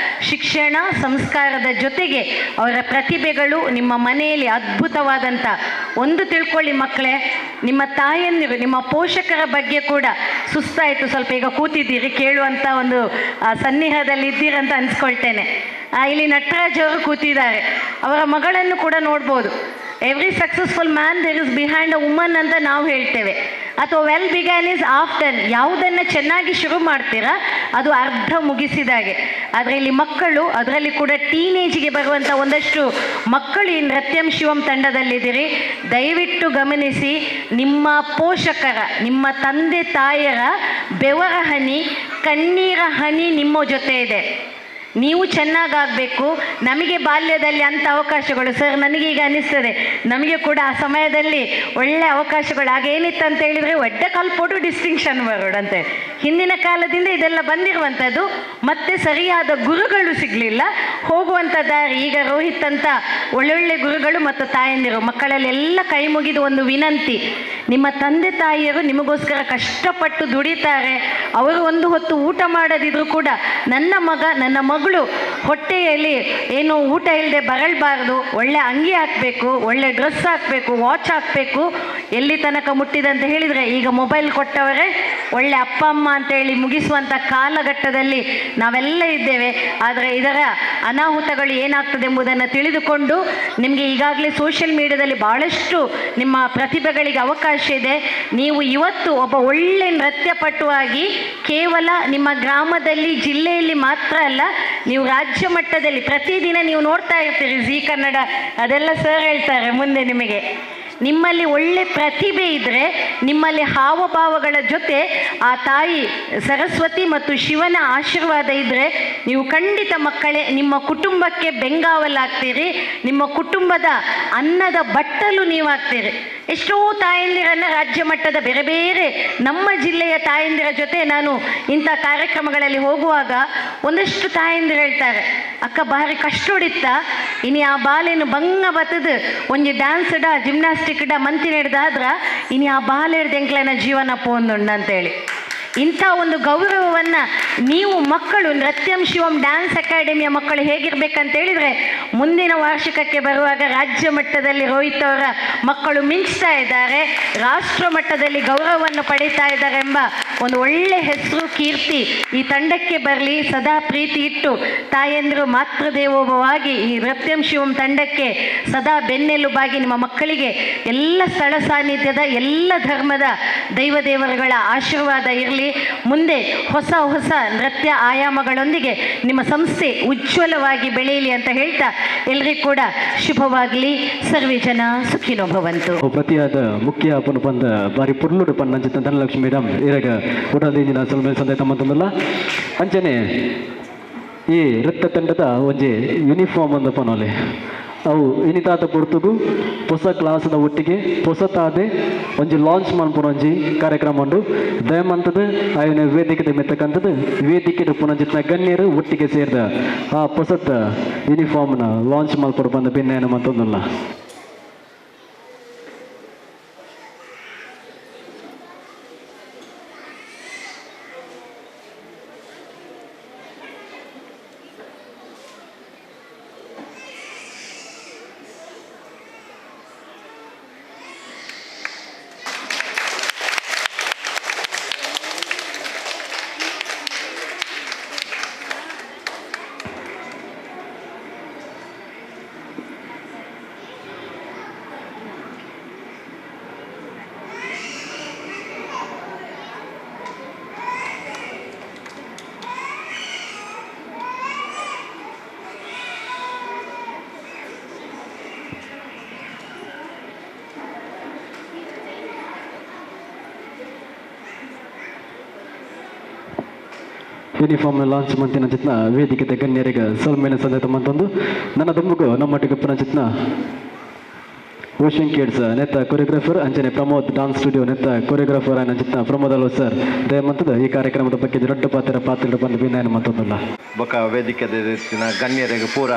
ಶಿಕ್ಷಣ ಸಂಸ್ಕಾರದ ಜೊತೆಗೆ ಅವರ ಪ್ರತಿಭೆಗಳು ನಿಮ್ಮ ಮನೆಯಲ್ಲಿ ಅದ್ಭುತವಾದಂಥ ಒಂದು ತಿಳ್ಕೊಳ್ಳಿ ಮಕ್ಕಳೇ, ನಿಮ್ಮ ತಾಯಂದಿರು ನಿಮ್ಮ ಪೋಷಕರ ಬಗ್ಗೆ ಕೂಡ ಸುಸ್ತಾಯಿತು ಸ್ವಲ್ಪ ಈಗ ಕೂತಿದ್ದೀರಿ ಕೇಳುವಂಥ ಒಂದು ಸನ್ನಿಹದಲ್ಲಿ ಇದ್ದೀರಂತ ಅನಿಸ್ಕೊಳ್ತೇನೆ. ಇಲ್ಲಿ ನಟರಾಜ್ ಅವರು ಕೂತಿದ್ದಾರೆ, ಅವರ ಮಗಳನ್ನು ಕೂಡ ನೋಡ್ಬೋದು. Every successful man there is behind a woman ಅಂತ ನಾವು ಹೇಳ್ತೇವೆ, ಅಥವಾ well began is half done. ಯಾವುದನ್ನು ಚೆನ್ನಾಗಿ ಶುರು ಮಾಡ್ತೀರಾ ಅದು ಅರ್ಧ ಮುಗಿಸಿದಾಗೆ. ಆದರೆ ಇಲ್ಲಿ ಮಕ್ಕಳು, ಅದರಲ್ಲಿ ಕೂಡ ಟೀನೇಜಿಗೆ ಬರುವಂಥ ಒಂದಷ್ಟು ಮಕ್ಕಳು ಈ ನೃತ್ಯಂ ಶಿವಂ ತಂಡದಲ್ಲಿದ್ದೀರಿ. ದಯವಿಟ್ಟು ಗಮನಿಸಿ, ನಿಮ್ಮ ಪೋಷಕರ, ನಿಮ್ಮ ತಂದೆ ತಾಯಿಯರ ಬೆವರ ಹನಿ, ಕಣ್ಣೀರ ಹನಿ ನಿಮ್ಮ ಜೊತೆ ಇದೆ. ನೀವು ಚೆನ್ನಾಗಾಗಬೇಕು. ನಮಗೆ ಬಾಲ್ಯದಲ್ಲಿ ಅಂಥ ಅವಕಾಶಗಳು ಸರ್, ನನಗೀಗ ಅನ್ನಿಸ್ತದೆ ನಮಗೆ ಕೂಡ ಆ ಸಮಯದಲ್ಲಿ ಒಳ್ಳೆ ಅವಕಾಶಗಳು ಆಗೇನಿತ್ತು ಅಂತ ಹೇಳಿದರೆ ಒಡ್ಡ ಕಲ್ಪೋಟು ಡಿಸ್ಟಿಂಕ್ಷನ್ ಬರೋಡಂತೆ. ಹಿಂದಿನ ಕಾಲದಿಂದ ಇದೆಲ್ಲ ಬಂದಿರುವಂಥದ್ದು. ಮತ್ತೆ ಸರಿಯಾದ ಗುರುಗಳು ಸಿಗಲಿಲ್ಲ, ಹೋಗುವಂಥ ದಾರಿ. ಈಗ ರೋಹಿತ್ ಅಂತ ಒಳ್ಳೊಳ್ಳೆ ಗುರುಗಳು ಮತ್ತು ತಾಯಂದಿರು, ಮಕ್ಕಳಲ್ಲೆಲ್ಲ ಕೈ ಮುಗಿದು ಒಂದು ವಿನಂತಿ, ನಿಮ್ಮ ತಂದೆ ತಾಯಿಯರು ನಿಮಗೋಸ್ಕರ ಕಷ್ಟಪಟ್ಟು ದುಡಿತಾರೆ. ಅವರು ಒಂದು ಹೊತ್ತು ಊಟ ಮಾಡದಿದ್ರೂ ಕೂಡ ನನ್ನ ಮಗ ನನ್ನ ಮಗಳು ಹೊಟ್ಟೆಯಲ್ಲಿ ಏನು ಊಟ ಇಲ್ಲದೆ ಬರಳಬಾರ್ದು, ಒಳ್ಳೆ ಅಂಗಿ ಹಾಕಬೇಕು, ಒಳ್ಳೆ ಡ್ರೆಸ್ ಹಾಕಬೇಕು, ವಾಚ್ ಹಾಕಬೇಕು. ಎಲ್ಲಿ ತನಕ ಮುಟ್ಟಿದಂತ ಹೇಳಿದರೆ ಈಗ ಮೊಬೈಲ್ ಕೊಟ್ಟವರೇ ಒಳ್ಳೆ ಅಪ್ಪ ಅಮ್ಮ ಅಂತೇಳಿ ಮುಗಿಸುವಂಥ ಕಾಲಘಟ್ಟದಲ್ಲಿ ನಾವೆಲ್ಲ ಇದ್ದೇವೆ. ಆದರೆ ಇದರ ಅನಾಹುತಗಳು ಏನಾಗ್ತದೆ ಎಂಬುದನ್ನು ತಿಳಿದುಕೊಂಡು ನಿಮಗೆ ಈಗಾಗಲೇ ಸೋಷಿಯಲ್ ಮೀಡಿಯಾದಲ್ಲಿ ಭಾಳಷ್ಟು ನಿಮ್ಮ ಪ್ರತಿಭೆಗಳಿಗೆ ಅವಕಾಶ ಇದೆ. ನೀವು ಇವತ್ತು ಒಬ್ಬ ಒಳ್ಳೆ ನೃತ್ಯಪಟುವಾಗಿ ಕೇವಲ ನಿಮ್ಮ ಗ್ರಾಮದಲ್ಲಿ, ಜಿಲ್ಲೆಯಲ್ಲಿ ಮಾತ್ರ ಅಲ್ಲ, ನೀವು ರಾಜ್ಯ ಮಟ್ಟದಲ್ಲಿ ಪ್ರತಿದಿನ ನೀವು ನೋಡ್ತಾ ಇರ್ತೀರಿ ಜೀ ಕನ್ನಡ, ಅದೆಲ್ಲ ಸರ್ ಹೇಳ್ತಾರೆ ಮುಂದೆ ನಿಮಗೆ. ನಿಮ್ಮಲ್ಲಿ ಒಳ್ಳೆ ಪ್ರತಿಭೆ ಇದ್ದರೆ, ನಿಮ್ಮಲ್ಲಿ ಹಾವಭಾವಗಳ ಜೊತೆ ಆ ತಾಯಿ ಸರಸ್ವತಿ ಮತ್ತು ಶಿವನ ಆಶೀರ್ವಾದ ಇದ್ದರೆ ನೀವು ಖಂಡಿತ ಮಕ್ಕಳೇ ನಿಮ್ಮ ಕುಟುಂಬಕ್ಕೆ ಬೆಂಗಾವಲಾಗ್ತೀರಿ, ನಿಮ್ಮ ಕುಟುಂಬದ ಅನ್ನದ ಬಟ್ಟಲು ನೀವಾಗ್ತೀರಿ. ಎಷ್ಟೋ ತಾಯಂದಿರನ್ನು ರಾಜ್ಯ ಮಟ್ಟದ ಬೇರೆ ಬೇರೆ ನಮ್ಮ ಜಿಲ್ಲೆಯ ತಾಯಂದಿರ ಜೊತೆ ನಾನು ಇಂಥ ಕಾರ್ಯಕ್ರಮಗಳಲ್ಲಿ ಹೋಗುವಾಗ ಒಂದಷ್ಟು ತಾಯಂದಿರು ಹೇಳ್ತಾರೆ, ಅಕ್ಕ ಭಾರಿ ಕಷ್ಟೊಡಿತ್ತ ಇನಿ ಆ ಬಾಲೇನು ಬಂಗ ಬತ್ತದು ಒಂಜಿ ಡ್ಯಾನ್ಸ್ ಡ ಜಿಮ್ನಾಸ್ಟಿಕ್ ಡ ಮಂತಿ ಹಿಡ್ದಾದ್ರ ಇನಿ ಆ ಬಾಲೆ ಹಿಡ್ದು ಎಂಕ್ಲೆನ ಜೀವನ ಪೋಂದುಂಡು ಅಂತೇಳಿ. ಇಂಥ ಒಂದು ಗೌರವವನ್ನು ನೀವು ಮಕ್ಕಳು ನೃತ್ಯಂ ಶಿವಂ ಡ್ಯಾನ್ಸ್ ಅಕಾಡೆಮಿಯ ಮಕ್ಕಳು ಹೇಗಿರ್ಬೇಕಂತ ಹೇಳಿದರೆ, ಮುಂದಿನ ವಾರ್ಷಿಕಕ್ಕೆ ಬರುವಾಗ ರಾಜ್ಯ ಮಟ್ಟದಲ್ಲಿ ರೋಹಿತ್ ಅವರ ಮಕ್ಕಳು ಮಿಂಚ್ತಾ ಇದ್ದಾರೆ, ರಾಷ್ಟ್ರ ಮಟ್ಟದಲ್ಲಿ ಗೌರವವನ್ನು ಪಡೀತಾ ಇದ್ದಾರೆ ಎಂಬ ಒಂದು ಒಳ್ಳೆ ಹೆಸರು ಕೀರ್ತಿ ಈ ತಂಡಕ್ಕೆ ಬರಲಿ. ಸದಾ ಪ್ರೀತಿ ಇಟ್ಟು ತಾಯಂದಿರು ಮಾತೃದೇವೋಭವಾಗಿ ಈ ನೃತ್ಯಂ ಶಿವಂ ತಂಡಕ್ಕೆ ಸದಾ ಬೆನ್ನೆಲುಬಾಗಿ ನಿಮ್ಮ ಮಕ್ಕಳಿಗೆ ಎಲ್ಲ ಸ್ಥಳ ಸಾನ್ನಿಧ್ಯದ ಎಲ್ಲ ಧರ್ಮದ ದೈವ ದೇವರುಗಳ ಆಶೀರ್ವಾದ ಇರಲಿ. ಮುಂದೆ ಹೊಸ ಹೊಸ ನೃತ್ಯ ಆಯಾಮಗಳೊಂದಿಗೆ ನಿಮ್ಮ ಸಂಸ್ಥೆ ಉಜ್ವಲವಾಗಿ ಬೆಳೆಯಲಿ ಅಂತ ಹೇಳ್ತಾ ಎಲ್ರಿಗೂ ಕೂಡ ಶುಭವಾಗಲಿ. ಸರ್ವೇ ಜನ ಸುಖಿನೋ ಭವಂತು. ಪ್ರತಿಯಾದ ಮುಖ್ಯ ಪುನಃ ಬಂದ ಬಾರಿ ಪುರ್ಲುಡು ಪನ್ನಂಚಿತ ಧನಲಕ್ಷ್ಮಿ ಮೇಡಮ್ ಇರಗ ಊಟದಿಂದ ಸೊಲ್ಮೆ ಸಂದೆ ತಮ್ಮಂತಂದಲ್ಲ. ಅಂಚನೆ ಈ ನೃತ್ಯ ತಂಡದ ಒಂಜಿ ಯೂನಿಫಾರ್ಮ್ ಒಂದು ಪನೋಲೆ ಅವು ಇನಿತಾತ ಪೊರ್ತುಗು ಹೊಸ ಕ್ಲಾಸ್ದ ಒಟ್ಟಿಗೆ ಹೊಸತಾದೆ ಒಂಜಿ ಲಾಂಚ್ ಮನ್ಪುನ ಒಂಜಿ ಕಾರ್ಯಕ್ರಮ ಉಂಡು. ದಯಮಂತದ ಆಯನ ವೇದಿಕೆ ಮೆತ್ತಕ್ಕಂಥದ್ದು ವೇದಿಕೆ ಪುನಂಜಿತ್ನ ಗಣ್ಯರು ಒಟ್ಟಿಗೆ ಸೇರಿದ ಆ ಹೊಸತ ಯೂನಿಫಾರ್ಮ್ನ ಲಾಂಚ್ ಮಲ್ಪಡು ಬಂದ ಭಿನ್ನ ಮಂತೊಂದಲ್ಲ. ಯೂನಿಫಾರ್ಮ್ ಲಾಂಚ್ ಮಂತಿನ ಚಿತ್ನ ವೇದಿಕೆ ಗಣ್ಯರಿಗೆ ಸಲ್ಮೇಲೆ ಸಂದೇತ ಮಂತೊಂದು ನನ್ನ ದುಂಬುಗು ನಮ್ಮೊಟ್ಟಿಗೆ ಪುನಃ ಚಿತ್ನ Ocean kids ನೆತ್ತ ಕೊರಿಯೋಗ್ರಾಫರ್ ಅಂಚನೆ ಪ್ರಮೋದ್ ಡಾನ್ಸ್ ಸ್ಟುಡಿಯೋ ನೆತ್ತ ಕೊರಿಯೋಗ್ರಾಫರ್ ಅಂಚಿನ ಪ್ರಮೋದ್ ಅಲ್ವ ಸರ್ ದಯಮಂತದ ಈ ಕಾರ್ಯಕ್ರಮದ ಬಗ್ಗೆ ದೊಡ್ಡ ಪಾತ್ರ ಪಾತ್ರ ಬಂದು ಭಿನ್ನಾಯನ ಮತ್ತೊಂದಲ್ಲ. ಬೊಕ ವೇದಿಕೆದ ಗಣ್ಯರಿಗೆ ಪೂರ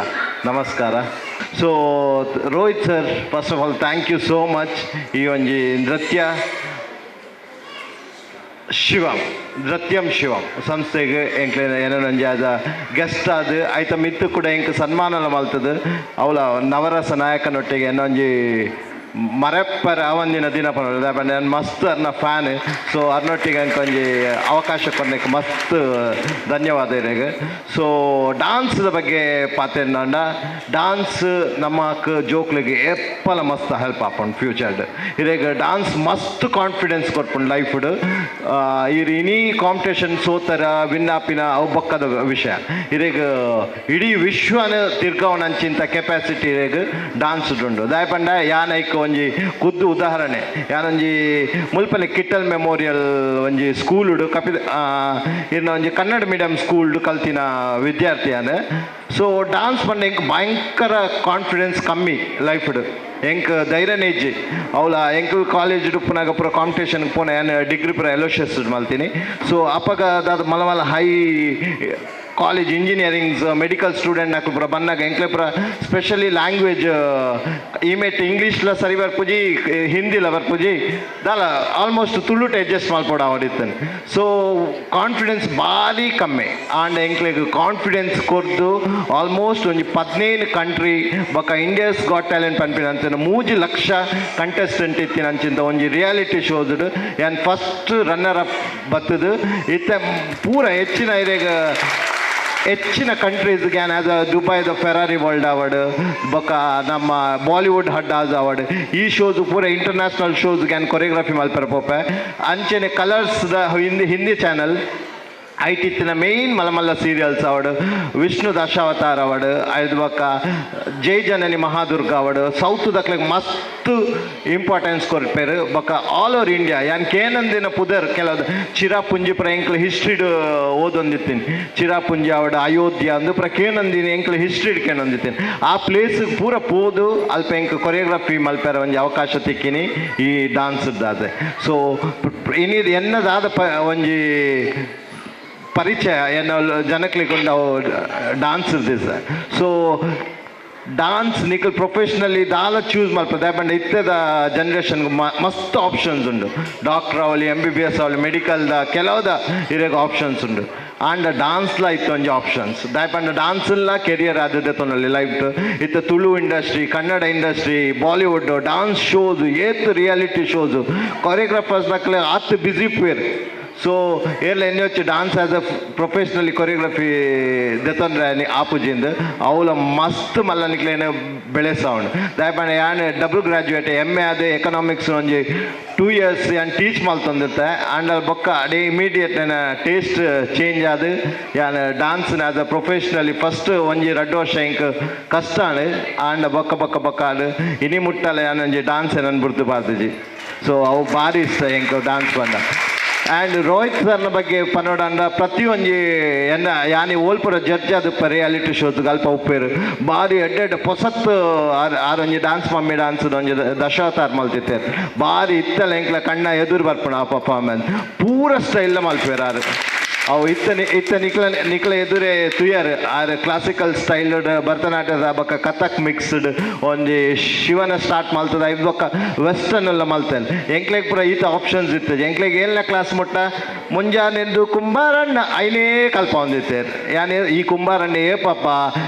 ನಮಸ್ಕಾರ. So Rohit sir, first of all thank you so much. ಈ ಒಂಜಿ ನೃತ್ಯ ಶಿವಂ ನೃತ್ಯಂ ಶಿವಂ ಸಂಸ್ಥೆಗೆ ಎಂಕ್ಲೆ ಏನೊಂಜಿ ಆದ ಗೆಸ್ಟ್ ಆದ ಐತ ಮಿತ್ತು ಕೂಡ ಎಂಕ್ ಸನ್ಮಾನಲ ಮಲ್ತದು. ಅವಲ ನವರಸ ನಾಯಕನೊಟ್ಟಿಗೆ ಏನೊಂಜಿ ಮರೆಪ್ಪರ ಆವಂದಿನ ದಿನ ಪನೊಡು ನಾನು ಮಸ್ತ್ ಅರ್ನ ಫ್ಯಾನ್. ಸೊ ಅರ್ನೊಟ್ಟಿಗೆ ಅಂಕೊಂಜಿ ಅವಕಾಶ ಕೊಡಕ್ಕೆ ಮಸ್ತ್ ಧನ್ಯವಾದ ಇರೆಗ್. ಸೊ ಡಾನ್ಸ್ದ ಬಗ್ಗೆ ಪಾತೆರ್ನಾಂಡ ಡಾನ್ಸ್ ನಮ್ಮಕ್ ಜೋಕ್ಲಿಗೆ ಎಪ್ಪಲ ಮಸ್ತ್ ಹೆಲ್ಪ್ ಆಪುಂಡು ಫ್ಯೂಚರ್ಡ್. ಇರೆಗ್ ಡಾನ್ಸ್ ಮಸ್ತ್ ಕಾನ್ಫಿಡೆನ್ಸ್ ಕೊರ್ಪುಂಡು ಲೈಫ್ಡ್. ಇರ್ ಇನಿ ಕಾಂಪಿಟೇಷನ್ ಸೋತರ ವಿನ್ ಆಪಿನ ಅವು ಬೊಕ್ಕದ ವಿಷಯ. ಇರೆಗ್ ಇಡೀ ವಿಶ್ವನ ತಿರ್ಗವನಂಚಿಂತ ಕೆಪಾಸಿಟಿ ಇರೆಗ್ ಡಾನ್ಸ್ ಉಂಡು. ದಾಯ ಪಂಡ ಯಾನೈಕ್ ಒಂಜಿ ಖುದ್ದು ಉದಾಹರಣೆ, ಯಾನೊಂಜಿ ಮುಲ್ಪನೆ ಕಿಟ್ಟಲ್ ಮೆಮೋರಿಯಲ್ ಒಂಜಿ ಸ್ಕೂಲುಡು ಕಪಿದ ಇರ್ನ ಒಂಜಿ ಕನ್ನಡ ಮೀಡಿಯಂ ಸ್ಕೂಲ್ಡು ಕಲ್ತಿನ ವಿದ್ಯಾರ್ಥಿ ಯಾನು. ಸೊ ಡಾನ್ಸ್ ಪಂಡ ಎಂಕ್ ಭಯಂಕರ ಕಾನ್ಫಿಡೆನ್ಸ್ ಕಮ್ಮಿ ಲೈಫ್ಡ್. ಎಂಕ್ ಧೈರ್ಯನೇ ಇಜ್ಜಿ ಅವಲ ಎಂಕ್ ಕಾಲೇಜ್ ಉಪ್ಪುನಾಗ ಪೂರ ಕಾಂಪಿಟೇಷನ್ಗೆ ಪೋನೆ ಯಾನ್ ಡಿಗ್ರಿ ಪೂರ ಎಲೋಷಿಯಸ್ ಮಲ್ತೀನಿ. ಸೊ ಅಪ್ಪಗ ದಾದ ಮಲ್ಲ ಮಲ್ಲ high college engineerings medical student ನಾಕು ಪೂರ ಬನ್ನಾಗ ಎಂಕ್ಲೆ ಪೂರ ಸ್ಪೆಷಲಿ ಲ್ಯಾಂಗ್ವೇಜ್ ಈಮೇಟ್ ಇಂಗ್ಲೀಷ್ಲ ಸರಿ ಬರ್ಪುಜಿ, ಹಿಂದಿಲ ಬರ್ಪುಜಿ, ದಾಲ ಆಲ್ಮೋಸ್ಟ್ ತುಳುಟ ಅಡ್ಜಸ್ಟ್ ಮಲ್ಪೊಡು ಅವಡಿತ್ತೇನೆ. ಸೊ ಕಾನ್ಫಿಡೆನ್ಸ್ ಭಾರಿ ಕಮ್ಮಿ. ಆಂಡ್ ಎಂಕ್ಲೆಗ್ ಕಾನ್ಫಿಡೆನ್ಸ್ ಕೊರ್ದು ಆಲ್ಮೋಸ್ಟ್ ಒಂಜಿ 15 ಕಂಟ್ರಿ ಬೊಕ India's got talent ಪನ್ಪಿನ ಅಂಚಿನ 3 ಲಕ್ಷ ಕಂಟೆಸ್ಟೆಂಟ್ ಇತ್ತಿನ ಅಂಚಿಂತ ಒಂಜಿ ರಿಯಾಲಿಟಿ ಶೋಸ್ಡ್ ಯಾನ್ first runner up ಬತ್ತದು. ಇತ್ತೆ ಪೂರ ಹೆಚ್ಚಿನ ಇರೆಗ್ ಹೆಚ್ಚಿನ ಕಂಟ್ರೀಸ್ ಗ್ಯಾನ್ ಆಸ್ ದುಬೈದ Ferrari world award ಬೊಕ ನಮ್ಮ ಬಾಲಿವುಡ್ ಹಡ್ಡಾಸ್ ಅವಾರ್ಡ್ ಈ ಶೋಸ್ ಪೂರ ಇಂಟರ್ನ್ಯಾಷನಲ್ ಶೋಸ್ ಗ್ಯಾನ್ ಕೊರಿಯೋಗ್ರಫಿ ಮಲ್ಪೆರ ಪೋಪೆ. ಅಂಚನೆ ಕಲರ್ಸ್ದ ಹಿಂದಿ ಹಿಂದಿ ಚಾನಲ್ ಐಟಿತ್ತಿನ ಮೇನ್ ಮಲ್ಲ ಮಲ್ಲ serials award, Vishnu Dashavatar award, ಐದು ಬೊಕ್ಕ ಜೈ ಜನನಿ ಮಹಾದುರ್ಗ ಅವಾರ್ಡ್, ಸೌತ್ ದಕ್ಲೆಗ್ ಮಸ್ತ್ ಇಂಪಾರ್ಟೆನ್ಸ್ ಕೊರ್ಪೇರು. ಬೊಕ್ಕ all over India ಯಾನ್ ಕೇನಂದಿನ ಪುದರ್ ಕೆಲವು ಚಿರಾಪುಂಜಿ ಪುರ ಎಂಕ್ಲ ಹಿಸ್ಟ್ರಿಡ್ ಓದೊಂದಿತ್ತೀನಿ. ಚಿರಾಪುಂಜಿ ಅವಾರ್ಡ್ ಅಯೋಧ್ಯ ಅಂದು ಪುರ ಕೇನಂದಿನ ಎಂಕ್ಲ ಹಿಸ್ಟ್ರಿಡ್ ಕೇನೊಂದಿತ್ತೀನಿ. ಆ ಪ್ಲೇಸ್ ಪೂರ ಪೋದು ಅಲ್ಪ ಎಂಕ್ ಕೊರಿಯೋಗ್ರಫಿ ಮಲ್ಪೆರ ಒಂಜಿ ಅವಕಾಶ ತಿಕ್ಕಿನಿ ಈ ಡಾನ್ಸ್ದಾದೆ. ಸೊ ಇನಿ ಎನ್ನದಾದ ಒಂಜಿ ಪರಿಚಯ ಎನ್ನ ಜನಕ್ಲಿಗೊಂಡು dance this. So dance ನಿಕಲ್ professionally ದಾಲ ಚೂಸ್ ಮಲ್ಪ ದಾಯಪಂಡ ಇತ್ತೆದ ಜನ್ರೇಷನ್ ಮಸ್ತ್ ಆಪ್ಷನ್ಸ್ ಉಂಡು. ಡಾಕ್ಟರ್ ಅವಲಿ, MBBS ಅವಲಿ, ಮೆಡಿಕಲ್ದ ಕೆಲವುದ ಇರೆಗ್ ಆಪ್ಷನ್ಸ್ ಉಂಡು. ಆಂಡ ಡಾನ್ಸ್ಲ ಇತ್ತು ಒಂಜಿ ಆಪ್ಷನ್ಸ್. ದಾಯಪಂಡ ಡಾನ್ಸ್ಲ ಕೆರಿಯರ್ ಆದದೆ ತೊನಲ್ಲಿ ಲೈಫ್. ಇತ್ತ Tulu industry, Kannada industry, Bollywood dance shows, ಏತ್ reality shows, choreographers ನಕ್ಲೆ ಆತ್ ಬಿಸಿ ಪೇರ್. ಸೊ ಏರ್ಲ ಎಣ್ಣೆ వచ్చి dance as a professionally choreography ದೆತ್ತೊಂದ್ರೆ ಆಪುಜಿಂದ ಅವಲ ಮಸ್ತ್ ಮಲ್ಲ ನಿಕ್ಲೇನ ಬೆಳೆಸೌಂಡ್. ದಾಯಪಂಡ ಯಾನ್ double graduate MA ಆದ ಎಕನಾಮಿಕ್ಸ್ ಒಂಜಿ 2 ಇಯರ್ಸ್ ಯಾನ್ ಟೀಚ್ ಮಲ್ತೊಂದಿತ್ತೆ. ಆಂಡ ಬೊಕ್ಕ ಅಡೇ ಇಮಿಡಿಯೇಟ್ ನನ್ನ ಟೇಸ್ಟ್ ಚೇಂಜ್ ಆದ ಯಾನ್ ಡಾನ್ಸ್ನ as a professionally first ಒಂಜಿ 2 ವರ್ಷ ಇಂಕ್ ಕಷ್ಟ ಆಂಡ ಬೊಕ್ಕ ಬೊಕ್ಕ ಬೊಕ್ಕ ಆಡು ಇನಿ ಮುಟ್ಟಲ ಯಾನ್ ಒಂಜಿ ಡಾನ್ಸ್ ನನ್ನ ಬುರ್ತು ಪಾರ್ತಿಜಿ. ಸೊ ಅವು ಭಾರಿ ಇಷ್ಟ ಎಂಕ್ ಡಾನ್ಸ್ ಬಂದ. ಆ್ಯಂಡ್ ರೋಹಿತ್ ಸರ್ನ ಬಗ್ಗೆ ಪನೋಡಂಡ ಪ್ರತಿಯೊಂಜಿ ಎನ್ನ ಯಾನಿ ಓಲ್ಪುರ ಜಡ್ಜ್ ಅದು ರಿಯಾಲಿಟಿ ಶೋಸ್ ಅಲ್ಪ ಉಪ್ಪೇರು ಭಾರಿ ಎಡ್ಡೆಡ್ ಪೊಸತ್ ಆರೊಂಜಿ dance mummy dance ಒಂಜಿ ದಶಾವತಾರ ಮಲ್ತಿತ್ತೇರು. ಭಾರಿ ಇತ್ತಲ್ಲ ಎಂಕ್ಲ ಕಣ್ಣ ಎದುರು ಬರ್ಪಣ ಆ ಪರ್ಫಾರ್ಮೆನ್ಸ್ ಪೂರ ಸ್ಟೈಲ್ ಮಲ್ಪೇರು ಆರು. ಅವು ಇತ್ತ ಇತ್ತ ನಿಕ್ಲ ನಿಕ್ಲ ಎದುರೇ ತುಯರ್ ಆರ್ ಕ್ಲಾಸಿಕಲ್ ಸ್ಟೈಲ್ ಭರತನಾಟ್ಯದ ಬೊಕ್ಕ ಕಥಕ್ ಮಿಕ್ಸ್ಡ್ ಒಂಜಿ ಶಿವನ ಸ್ಟಾರ್ಟ್ ಮಲ್ತದ ಐದು ಬೊಕ್ಕ ವೆಸ್ಟರ್ನ್ ಎಲ್ಲ ಮಲ್ತೇನೆ. ಎಂಕ್ಲೆಗ್ ಪೂರ ಈತ ಆಪ್ಷನ್ಸ್ ಇರ್ತದೆ. ಎಂಕ್ಲೆಗ್ 7ನೇ ಕ್ಲಾಸ್ ಮುಟ್ಟ ಮುಂಜಾನೆಂದು ಕುಂಬಾರಣ್ಣ ಐನೇ ಕಲ್ಪ ಹೊಂದಿತ್ತೇರು. ಯಾನ್ ಈ ಕುಂಬಾರಣ್ಣ ಏ ಪಾಪ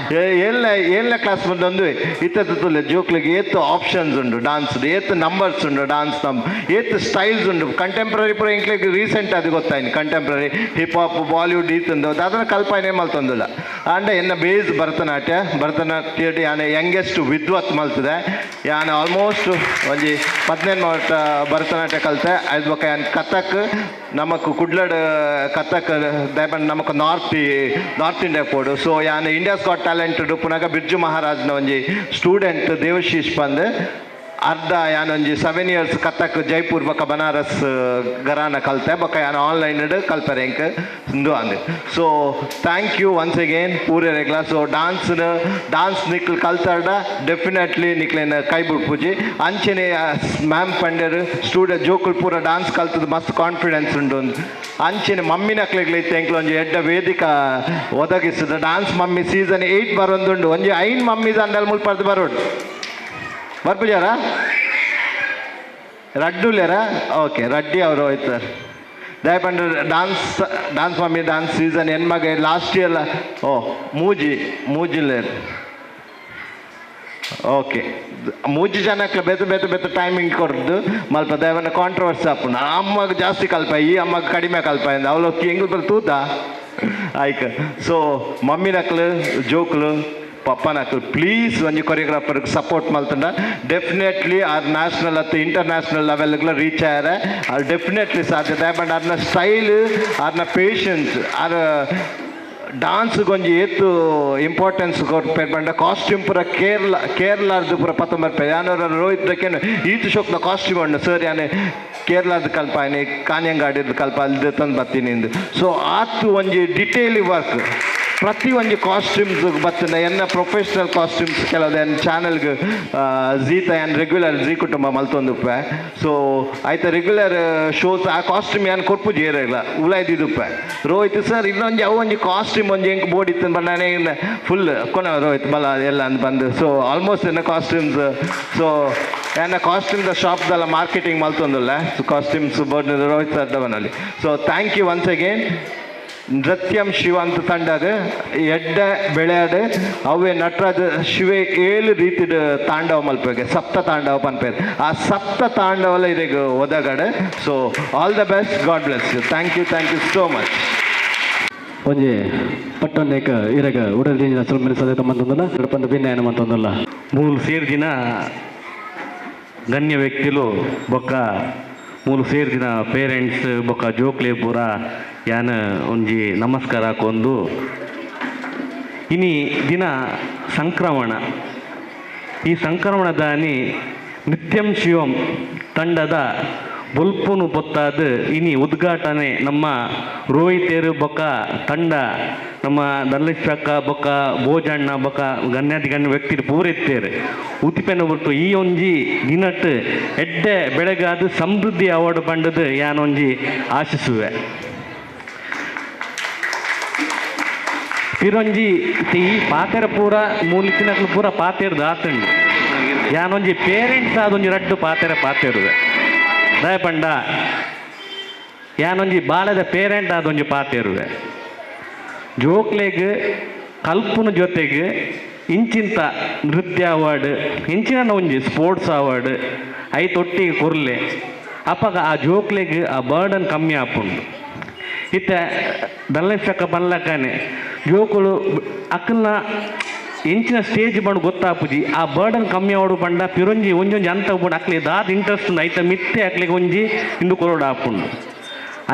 7ನೇ ಕ್ಲಾಸ್ ಮುಂದೊಂದು ಇತ್ತ ತುಲೆ ಜೋಕ್ಲಿಗೆ ಏತ್ ಆಪ್ಷನ್ಸ್ ಉಂಡು ಡಾನ್ಸ್, ಏತ್ ನಂಬರ್ಸ್ ಉಂಡು ಡಾನ್ಸ್ ನಮ್, ಏತ್ ಸ್ಟೈಲ್ಸ್ ಉಂಡು. ಕಂಟೆಂಪ್ರರಿ ಪೂರ ಎಂಕ್ಲೆಗ್ ರೀಸೆಂಟ್ ಅದು ಗೊತ್ತಾಯ್ತು contemporary hip hop Bollywood ಈತಂದು ಅದನ್ನ ಕಲ್ಪನೆ ಮಲ್ತೊಂದಿಲ್ಲ. ಆಂಡ ಎನ್ನ ಬೇಸ್ ಭರತನಾಟ್ಯ, ಭರತನಾಟ್ಯ ಯಾನ್ ಯಂಗೆಸ್ಟ್ ವಿದ್ವತ್ ಮಲ್ತದೆ. ಯಾನ್ ಆಲ್ಮೋಸ್ಟ್ ಒಂಜಿ 15 ವರ್ಷ ಭರತನಾಟ್ಯ ಕಲಿತೆ. ಐದು ಬೊಕ್ಕ ಯಾನ್ ಕಥಕ್ ನಮಕ್ ಕುಡ್ಲಡ್ ಕಥಕ್ ದಯಪಂಡ ನಮಕ್ ನಾರ್ತ್ ಇಂಡಿಯಾ ಪೋಡು. ಸೊ ಯಾನ್ India's got talent ಪುನಗ ಬಿರ್ಜು ಮಹಾರಾಜ್ನ ಒಂಜಿ ಸ್ಟೂಡೆಂಟ್ ದೇವಶೀಶ್ ಪಂದ್ ಅರ್ಧ ಯಾನೊಂಜಿ 7 ಇಯರ್ಸ್ ಕಥಕ್ ಜೈಪುರ್ ಬೊಕ್ಕ ಬನಾರಸ್ ಗರಾನ ಕಲ್ತೆ ಬೊಕ್ಕ ಯಾನ್ ಆನ್ಲೈನ್ ಕಲ್ಪರೆ ಎಂಕ್ ಉಂದು ಅಂದ್. So thank you once again ಪೂರೆರೆಗ್ಲ. ಸೊ ಡಾನ್ಸ್ ನಿಕ್ಲ್ ಕಲ್ತಾಡ ಡೆಫಿನೆಟ್ಲಿ ನಿಕ್ಲೆನ ಕೈ ಬುಡ್ಪುಜಿ. ಅಂಚನೆ ಮ್ಯಾಮ್ ಪಂಡೆರ್ ಸ್ಟೂಡೆಂಟ್ ಜೋಕುಲ್ ಪೂರ ಡಾನ್ಸ್ ಕಲ್ತದ ಮಸ್ತ್ ಕಾನ್ಫಿಡೆನ್ಸ್ ಉಂಡು. ಅಂಚನೆ ಮಮ್ಮಿನಕ್ಲೆಗ್ಲ ಇತ್ತೆ ಎಂಕ್ಲ ಒಂಜಿ ಎಡ್ಡ ವೇದಿಕ ಒದಗಿಸಿದ ಡಾನ್ಸ್ ಮಮ್ಮಿ ಸೀಸನ್ 8 ಬರೊಂದುಂಡು. ಒಂಜಿ 5 ಮಮ್ಮಿ ಅಂಡಲ್ ಮುಲ್ಪರ್ದು ಬರೋಡು ಬರ್ಪುಜಾರ ರಡ್ಡುಲ್ಲೇರ? ಓಕೆ, ರಡ್ಡಿ ಅವರು ಹೋಯ್ತಾರೆ. ದಯಪಂಡ dance dance mummy dance season ಎನ್ ಮಗ ಲಾಸ್ಟ್ ಇಯರ್ ಓ ಮೂಜಿ ಮೂಜಿಲ್ಲೇರು. ಓಕೆ, ಮೂಜಿ ಜನಕ್ಕೆ ಬೇತೆ ಬೇತೆ ಬೇತೆ ಟೈಮಿಂಗ್ ಕೊರ್ದು ಮಲ್ಪ ದಯವನ್ನ ಕಾಂಟ್ರವರ್ಸಿ ಆಪುಂಡು. ಆ ಅಮ್ಮಗ್ ಜಾಸ್ತಿ ಕಲ್ಪ, ಈ ಅಮ್ಮಗ್ ಕಡಿಮೆ ಕಲ್ಪ ಇಂದ ಅವಳು ಎಂಗ್ಲು ಬರ್ ತೂತ ಆಯ್ಕ. ಸೊ ಮಮ್ಮಿನಕ್ಲು ಜೋಕ್ಲು ಪಪ್ಪನಕ್ಲು ಪ್ಲೀಸ್ ಒಂಜಿ ಕೊರಿಯೋಗ್ರಾಫರ್ಗೆ ಸಪೋರ್ಟ್ ಮಲ್ತಂಡ ಡೆಫಿನೆಟ್ಲಿ ಆರ್ ನ್ಯಾಷನಲ್ ಅಥವಾ ಇಂಟರ್ನ್ಯಾಷನಲ್ ಲೆವೆಲ್ಗ್ಲ ರೀಚ್ ಆಯಾರ ಅದು ಡೆಫಿನೆಟ್ಲಿ ಸಾಧ್ಯ. ದಯಪಂಡ ಅರ್ನ ಸ್ಟೈಲ್ ಅರ್ನ ಪೇಷನ್ಸ್ ಆರ್ ಡಾನ್ಸ್ಗೆ ಒಂಜಿ ಏತು ಇಂಪಾರ್ಟೆನ್ಸ್ ಕೊರ್ಪೇರ್ ಪಂಡ ಕಾಸ್ಟ್ಯೂಮ್ ಪೂರ ಕೇರಳದ ಪೂರ ಪತ್ತೊಂಬತ್ತು ಯಾನೋರ ರೋಹಿತ್ ದಕ್ಕೇನು ಈತು ಶೋಕ್ನ ಕಾಸ್ಟ್ಯೂಮ್ ಉಂಡು ಸರ್ ಯಾನೆ ಕೇರಳದ ಕಲ್ಪಾನೆ ಕಾನ್ಯಂಗಾಡಿದ ಕಲ್ಪ ಅಲ್ಲಿ ತಂದು ಬರ್ತೀನಿ ಇಂದು. ಸೊ ಆತು ಒಂಜಿ ಡಿಟೇಲಿ ವರ್ಕ್ ಪ್ರತಿ ಒಂಜಿ ಕಾಸ್ಟ್ಯೂಮ್ಸ್ ಬತ್ತಿನ ಎನ್ನ ಪ್ರೊಫೆಷ್ನಲ್ ಕಾಸ್ಟ್ಯೂಮ್ಸ್ ಕೆಲವು ಎನ್ ಚಾನಲ್ಗೆ ಝೀತ ಏನ್ ರೆಗ್ಯುಲರ್ ಝೀ ಕುಟುಂಬ ಮಲ್ತೊಂದುಪ್ಪೆ. ಸೊ ಆಯ್ತ ರೆಗ್ಯುಲರ್ ಶೋಸ್ ಆ ಕಾಸ್ಟ್ಯೂಮ್ ಏನ್ ಕೊರ್ಪುಜಿ ಏರಿಲ್ಲ ಉಲಾಯ್ದಿದುಪ್ಪೆ. ರೋಹಿತ್ ಸರ್ ಇನ್ನೊಂಜಿ ಅವು ಒಂಜಿ ಕಾಸ್ಟ್ಯೂಮ್ ಒಂಜಿ ಎಂಕ್ ಬೋರ್ಡ್ ಇತ್ತು ನಾನೇ ಫುಲ್ ಕೊನ ರೋಹಿತ್ ಬಲ ಎಲ್ಲ ಅಂದ್ ಬಂದು. ಸೊ ಆಲ್ಮೋಸ್ಟ್ ಎನ್ನ ಕಾಸ್ಟ್ಯೂಮ್ಸ್ ಸೊ ಎನ್ನ ಕಾಸ್ಟ್ಯೂಮ್ದ ಶಾಪ್ದೆಲ್ಲ ಮಾರ್ಕೆಟಿಂಗ್ ಮಲ್ತೊಂದುಲ್ಲ. So costumes board Rohit sir ದವನಲ್ಲಿ. So thank you once again. Nrityam Shiva ಅಂತ ತಂಡಾಗ ಎಡ್ಡ ಬೆಳೆಯಾಡು ಅವೇ ನಟರಾಜ ಶಿವೆ 7 ರೀತಿದ ತಾಂಡವ ಮಲ್ಪೆಗೆ ಸಪ್ತ ತಾಂಡವ ಪನ್ಪೇರು. ಆ ಸಪ್ತ ತಾಂಡವಲ್ಲ ಇದೀಗ ಒದಗಡೆ. So all the best, God bless you. Thank you, thank you so much. ಒಂಜಿ ಪಟ್ಟೊಂದೇಕ ಇರಗ ಉಡಲ್ ದಿಂಜಿನ ಸುಲ್ಮಿನ ಸದೈತ ಮಂತೊಂದಲ್ಲ ನಡಪಂದ ಭಿನ್ನಯನ ಮಂತೊಂದಲ್ಲ ಮೂಲು ಸೇರ್ದಿನ ಗಣ್ಯ ವ್ಯಕ್ತಿಲು ಬೊಕ್ಕ ಮೂಲು ಸೇರ್ದಿನ ಪೇರೆಂಟ್ಸ್ ಬೊಕ್ಕ ಜೋಕ್ಲೆ ಪೂರ ಯಾನ ಒಂಜಿ ನಮಸ್ಕಾರ ಹಾಕೊಂದು. ಇನಿ ದಿನ ಸಂಕ್ರಮಣ, ಈ ಸಂಕ್ರಮಣದಾನಿ ನಿತ್ಯಂ ಶಿವಂ ತಂಡದ ಬೊಲ್ಪುನು ಪೊತ್ತಾದ ಇನಿ ಉದ್ಘಾಟನೆ ನಮ್ಮ ರೋಹಿತೇರು ಬೊಕ್ಕ ತಂಡ ನಮ್ಮ ಧನಲಕ್ಷ್ಮಿ ಬೊಕ್ಕ ಭೋಜಣ್ಣ ಬೊಕ್ಕ ಗಣ್ಯಾತಿ ಗಣ್ಯ ವ್ಯಕ್ತಿ ಪೂರೆತ್ತೇರು ಉತಿಪೆನ ಹೊರತು ಈ ಒಂಜಿ ದಿನಟ್ ಎಡ್ಡೆ ಬೆಳಗಾದ ಸಮೃದ್ಧಿ ಅವಾರ್ಡ್ ಪಂಡದು ಯಾನೊಂಜಿ ಆಶಿಸುವೆ. ಪಿರೊಂಜಿ ಈ ಪಾತೆರ ಪೂರ ಮೂಲಿತ್ತಿನಕ್ಲು ಪೂರ ಪಾತೆರ್ದು ಆತಂಡು ಯಾನೊಂಜಿ ಪೇರೆಂಟ್ಸ್ ಆದೊಂಜಿ ರಡ್ಡು ಪಾತೆರ ಪಾತೆರುವೆ. ದಯಪಂಡ ಯಾನೊಂಜಿ ಬಾಲದ ಪೇರೆಂಟ್ ಆದೊಂಜಿ ಪಾತೆರುವೆ. ಜೋಕ್ಲೆಗ್ ಕಲ್ಪುನ ಜೊತೆಗೆ ಇಂಚಿಂತ ನೃತ್ಯ ಅವಾರ್ಡ್ ಇಂಚಿನ ಒಂಜಿ ಸ್ಪೋರ್ಟ್ಸ್ ಅವಾರ್ಡ್ ಐತೊಟ್ಟಿಗೆ ಕೊರ್ಲೆ ಅಪಗ ಆ ಜೋಕ್ಲೆಗ್ ಆ ಬರ್ಡನ್ ಕಮ್ಮಿ ಆಪುಂಡು. ಇತ್ತ ಧನಲಕ್ಷ್ಮಕ್ಕ ಬನ್ಲಕ್ಕನೆ ಜೋಕುಲು ಅಕ್ಕನ ಇಂಚಿನ ಸ್ಟೇಜ್ ಬಂದು ಗೊತ್ತಾಪುಜಿ ಆ ಬರ್ಡನ್ ಕಮ್ಮಿ ಆವಡು ಪಂಡ ಪಿರೊಂಜಿ ಒಂಜೊಂಜಿ ಅಂತ ಬೋಡು ಅಕ್ಲೆ ದಾದ ಇಂಟ್ರೆಸ್ಟ್ ಐತ ಮಿತ್ತೆ ಅಕ್ಲೆಗೆ ಒಂಜಿ ಇಂದು ಕೊರೋಡು ಆಪುಂಡು.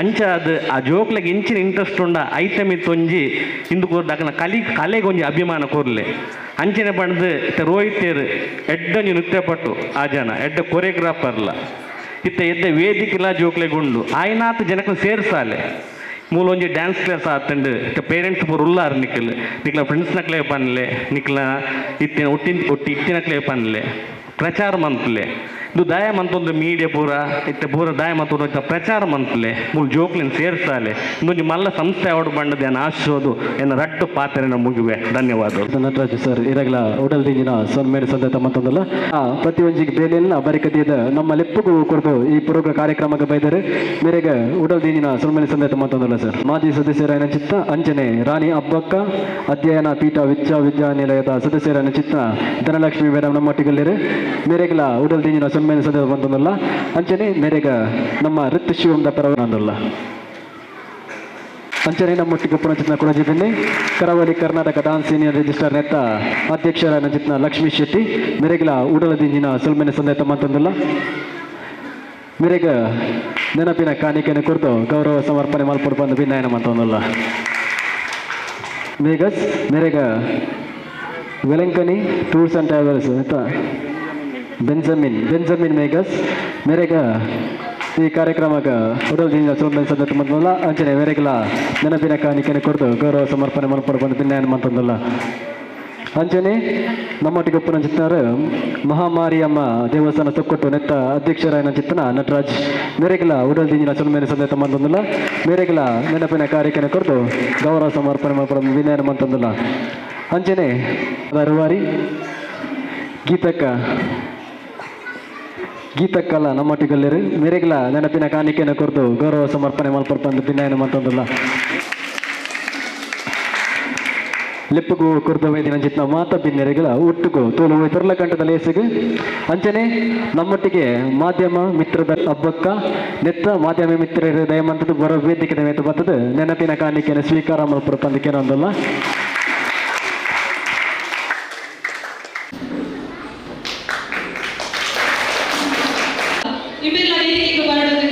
ಅಂಚ ಅದು ಆ ಜೋಕ್ಲೆಗೆ ಇಂಚಿನ ಇಂಟ್ರೆಸ್ಟ್ ಉಂಡ ಐತ ಮಿತ್ತೊಂಜಿ ಇಂದು ಕೊರ್ದು ಅಕ್ನ ಕಲೆಗೆ ಒಂಜಿ ಅಭಿಮಾನ ಕೊರ್ಲೆ. ಅಂಚನೆ ಪಂಡ್ದು ಇತ್ತ ರೋಹಿತೇರು ಎಡ್ಡೊಂಜಿ ನೃತ್ಯ ಪಟ್ಟು ಆ ಜನ ಎಡ್ಡ ಕೊರಿಯೋಗ್ರಾಫರ್ಲ ಇತ್ತ ಎದ್ದ ವೇದಿಕೆಲ ಜೋಕ್ಲೆಗೆ ಉಂಡು ಆಯ್ನಾತ್ ಜನಕ್ಕೆ ಸೇರ್ಸಾಲೆ ಮೂಲೊಂಜಿ ಡ್ಯಾನ್ಸ್ ಕ್ಲಾಸ್ ಆತಂಡು ಇತ್ತ ಪೇರೆಂಟ್ಸ್ ಪೂರ ಉಲ್ಲಾರು ನಿಕ್ಕಲ್ ನಿಕ್ಲ ಫ್ರೆಂಡ್ಸ್ನಕ್ಲೆ ಪನ್ಲೆ ನಿಕ್ಲ ಇತ್ತಿನ ಒಟ್ಟಿನ ಒಟ್ಟಿ ಇತ್ತಿನಕ್ಲೆ ಪನ್ಲೆ ಪ್ರಚಾರ ಮಂತ್ಲೆ ಇದು ದಯ ಮಂತೊಂದು ಮೀಡಿಯಾ ಪೂರ ಇತ್ತ ಪೂರ ದಯ ಮಂತೊಂದು ಇತ್ತ ಪ್ರಚಾರ ಮಂತ್ಲೆ ಮೂಲು ಜೋಕ್ಲಿನ ಸೇರ್ಸಾಲೆ ಇನ್ನೊಂದು ಮಲ್ಲ ಸಂಸ್ಥೆ ಅವಡು ಬಂಡದ ಏನು ಆಶಿಸೋದು ಎನ್ನ ರಟ್ಟು ಪಾತ್ರೆನ ಮುಗಿವೆ. ಧನ್ಯವಾದಗಳು. ನಟರಾಜ್ ಸರ್ ಇರಗ್ಲ ಉಡಲ್ ದಿಂಜಿನ ಸೊನ್ಮೇಲೆ ಸಂದತ ಮಂತೊಂದಲ್ಲ ಪ್ರತಿ ಒಂಜಿಗೆ ಬೇಲೆಲ್ಲ ಬರಿಕದಿಯದ ನಮ್ಮ ಲೆಪ್ಪುಗೂ ಕೊಡ್ದು ಈ ಪುರೋಗ ಕಾರ್ಯಕ್ರಮಕ್ಕೆ ಬೈದರೆ ಮೇರೆಗೆ ಉಡಲ್ ದಿಂಜಿನ ಸೊನ್ಮೇಲೆ ಸಂದತ ಮಂತೊಂದಲ್ಲ ಸರ್. ಮಾಜಿ ಸದಸ್ಯರಾಯನ ಚಿತ್ತ ಅಂಚನೆ ರಾಣಿ ಅಬ್ಬಕ್ಕ ಅಧ್ಯಯನ ಪೀಠ ವಿದ್ಯಾನಿಲಯದ ಸದಸ್ಯರಾಯನ ಚಿತ್ತ ಧನಲಕ್ಷ್ಮಿ ಮೇಡಮ್ ನಮ್ಮೊಟ್ಟಿಗಲ್ಲಿರು ಮೇರೆಗ್ಲ ಉಡಲ್ ದಿಂಜಿನ ಸೊನ್ಮೇಲೆ ಸಂದತ ಮಂತೊಂದಲ್ಲ ಅಂಚನೆ ಮೇರೆಗ ನಮ್ಮ ಋತು ಶಿವಂದ ಪರವನಂದಲ್ಲ ಅಂಚನೆ ನಮ್ಮೊಟ್ಟಿಗೆ ಪುನಚಿತ್ನ ಕೊಡಜಿದ್ದೀನಿ ಕರಾವಳಿ ಕರ್ನಾಟಕ ಡಾನ್ಸ್ ಸೀನಿಯರ್ ರಿಜಿಸ್ಟರ್ ನೇತ ಅಧ್ಯಕ್ಷರ ನಂಚಿತ್ನ ಲಕ್ಷ್ಮೀ ಶೆಟ್ಟಿ ಮೇರೆಗ್ಲ ಉಡಲ ದಿಂಜಿನ ಸೊಲ್ಮೆನೆ ಸಂದೇತ ಮಂತೊಂದಲ್ಲ ಮೇರೆಗ ನೆನಪಿನ ಕಾಣಿಕೆಯನ್ನು ಕೊಡ್ತು ಗೌರವ ಸಮರ್ಪಣೆ ಮಲ್ಪೊಡು ಬಂದು ಭಿನ್ನಾಯನ ಮಂತೊಂದಲ್ಲ. ಮೇಗಸ್ ಮೇರೆಗ ವೆಲಂಕನಿ ಟೂರ್ಸ್ ಆ್ಯಂಡ್ ಟ್ರಾವೆಲ್ಸ್ ಅಂತ ಬೆಂಜಮಿನ್ ಬೆಂಜಮಿನ್ ಮೇಗಸ್ ಮೇರೆಗ ಈ ಕಾರ್ಯಕ್ರಮಕ್ಕೆ ಉಡಲ್ ಜಿಂಜ ಸೊಲ್ಮೆನ್ ಸಂದರ್ಭ ಮಂತಲ್ಲ. ಅಂಚನೆ ಮೇರೆಗ್ಲ ನೆನಪಿನ ಕಾಣಿಕೆಯನ್ನು ಕೊಡ್ದು ಗೌರವ ಸಮರ್ಪಣೆ ಮಲ್ಪಡು ಬಂದು ಪಿನ್ನಾಯನ ಮಂತಂದಲ್ಲ. ಅಂಚನೆ ನಮ್ಮೊಟ್ಟಿಗೆ ಒಪ್ಪುನ ಚಿತ್ನಾರು ಮಹಾಮಾರಿಯಮ್ಮ ದೇವಸ್ಥಾನ ತೊಕ್ಕೊಟ್ಟು ನೆತ್ತ ಅಧ್ಯಕ್ಷರಾಯನ ಚಿತ್ತನ ನಟರಾಜ್ ಮೇರೆಗ್ಲ ಉಡಲ್ ದಿಂಜಿನ ಸೊಲ್ಮೆನ ಸಂದೇತ ಮಂತಂದಲ್ಲ. ಮೇರೆಗ್ಲ ನೆನಪಿನ ಕಾರ್ಯಕ್ರಮ ಕೊಡ್ದು ಗೌರವ ಸಮರ್ಪಣೆ ಮಲ್ಪಡು ವಿನಯನ ಮಂತಂದಲ್ಲ. ಅಂಚನೆ ರೂವಾರಿ ಗೀತಕ್ಕ ಗೀತಕ್ಕಲ್ಲ ನಮ್ಮೊಟ್ಟಿಗಲ್ಲೇರು ಮೇರೆಗ್ಲ ನೆನಪಿನ ಕಾಣಿಕೆಯನ್ನು ಕೊರ್ದು ಗೌರವ ಸಮರ್ಪಣೆ ಮಲ್ಪಡ್ಪಂದು ಪಿನ್ನಾಯನ ಮಂತಂದಲ್ಲ. ಲೆಪ್ಪುಗು ಕುರ್ದ ವೈದ್ಯನ ಚಿತ್ನ ಮಾತ ಬಿನ್ನೆರೆಗಳ ಒಟ್ಟುಗು ತೋಲು ತುರ್ಲ ಕಂಠದ ಲೇಸಿಗೆ. ಅಂಚನೆ ನಮ್ಮೊಟ್ಟಿಗೆ ಮಾಧ್ಯಮ ಮಿತ್ರದ ಹಬ್ಬಕ್ಕ ನೆತ್ತ ಮಾಧ್ಯಮ ಮಿತ್ರರ ದಯಮಂತದ ಬರೋ ವೇದಿಕೆ ಮೇತು ಬರ್ತದೆ ನೆನಪಿನ ಕಾಣಿಕೆಯನ್ನು ಸ್ವೀಕಾರ ಮಲ್ಪುರ ಪಂದಿಕೆ ಒಂದಲ್ಲ. ಇಬ್ಬರೆಲ್ಲ ವೇದಿಕೆಗೆ ಬರೋಣ.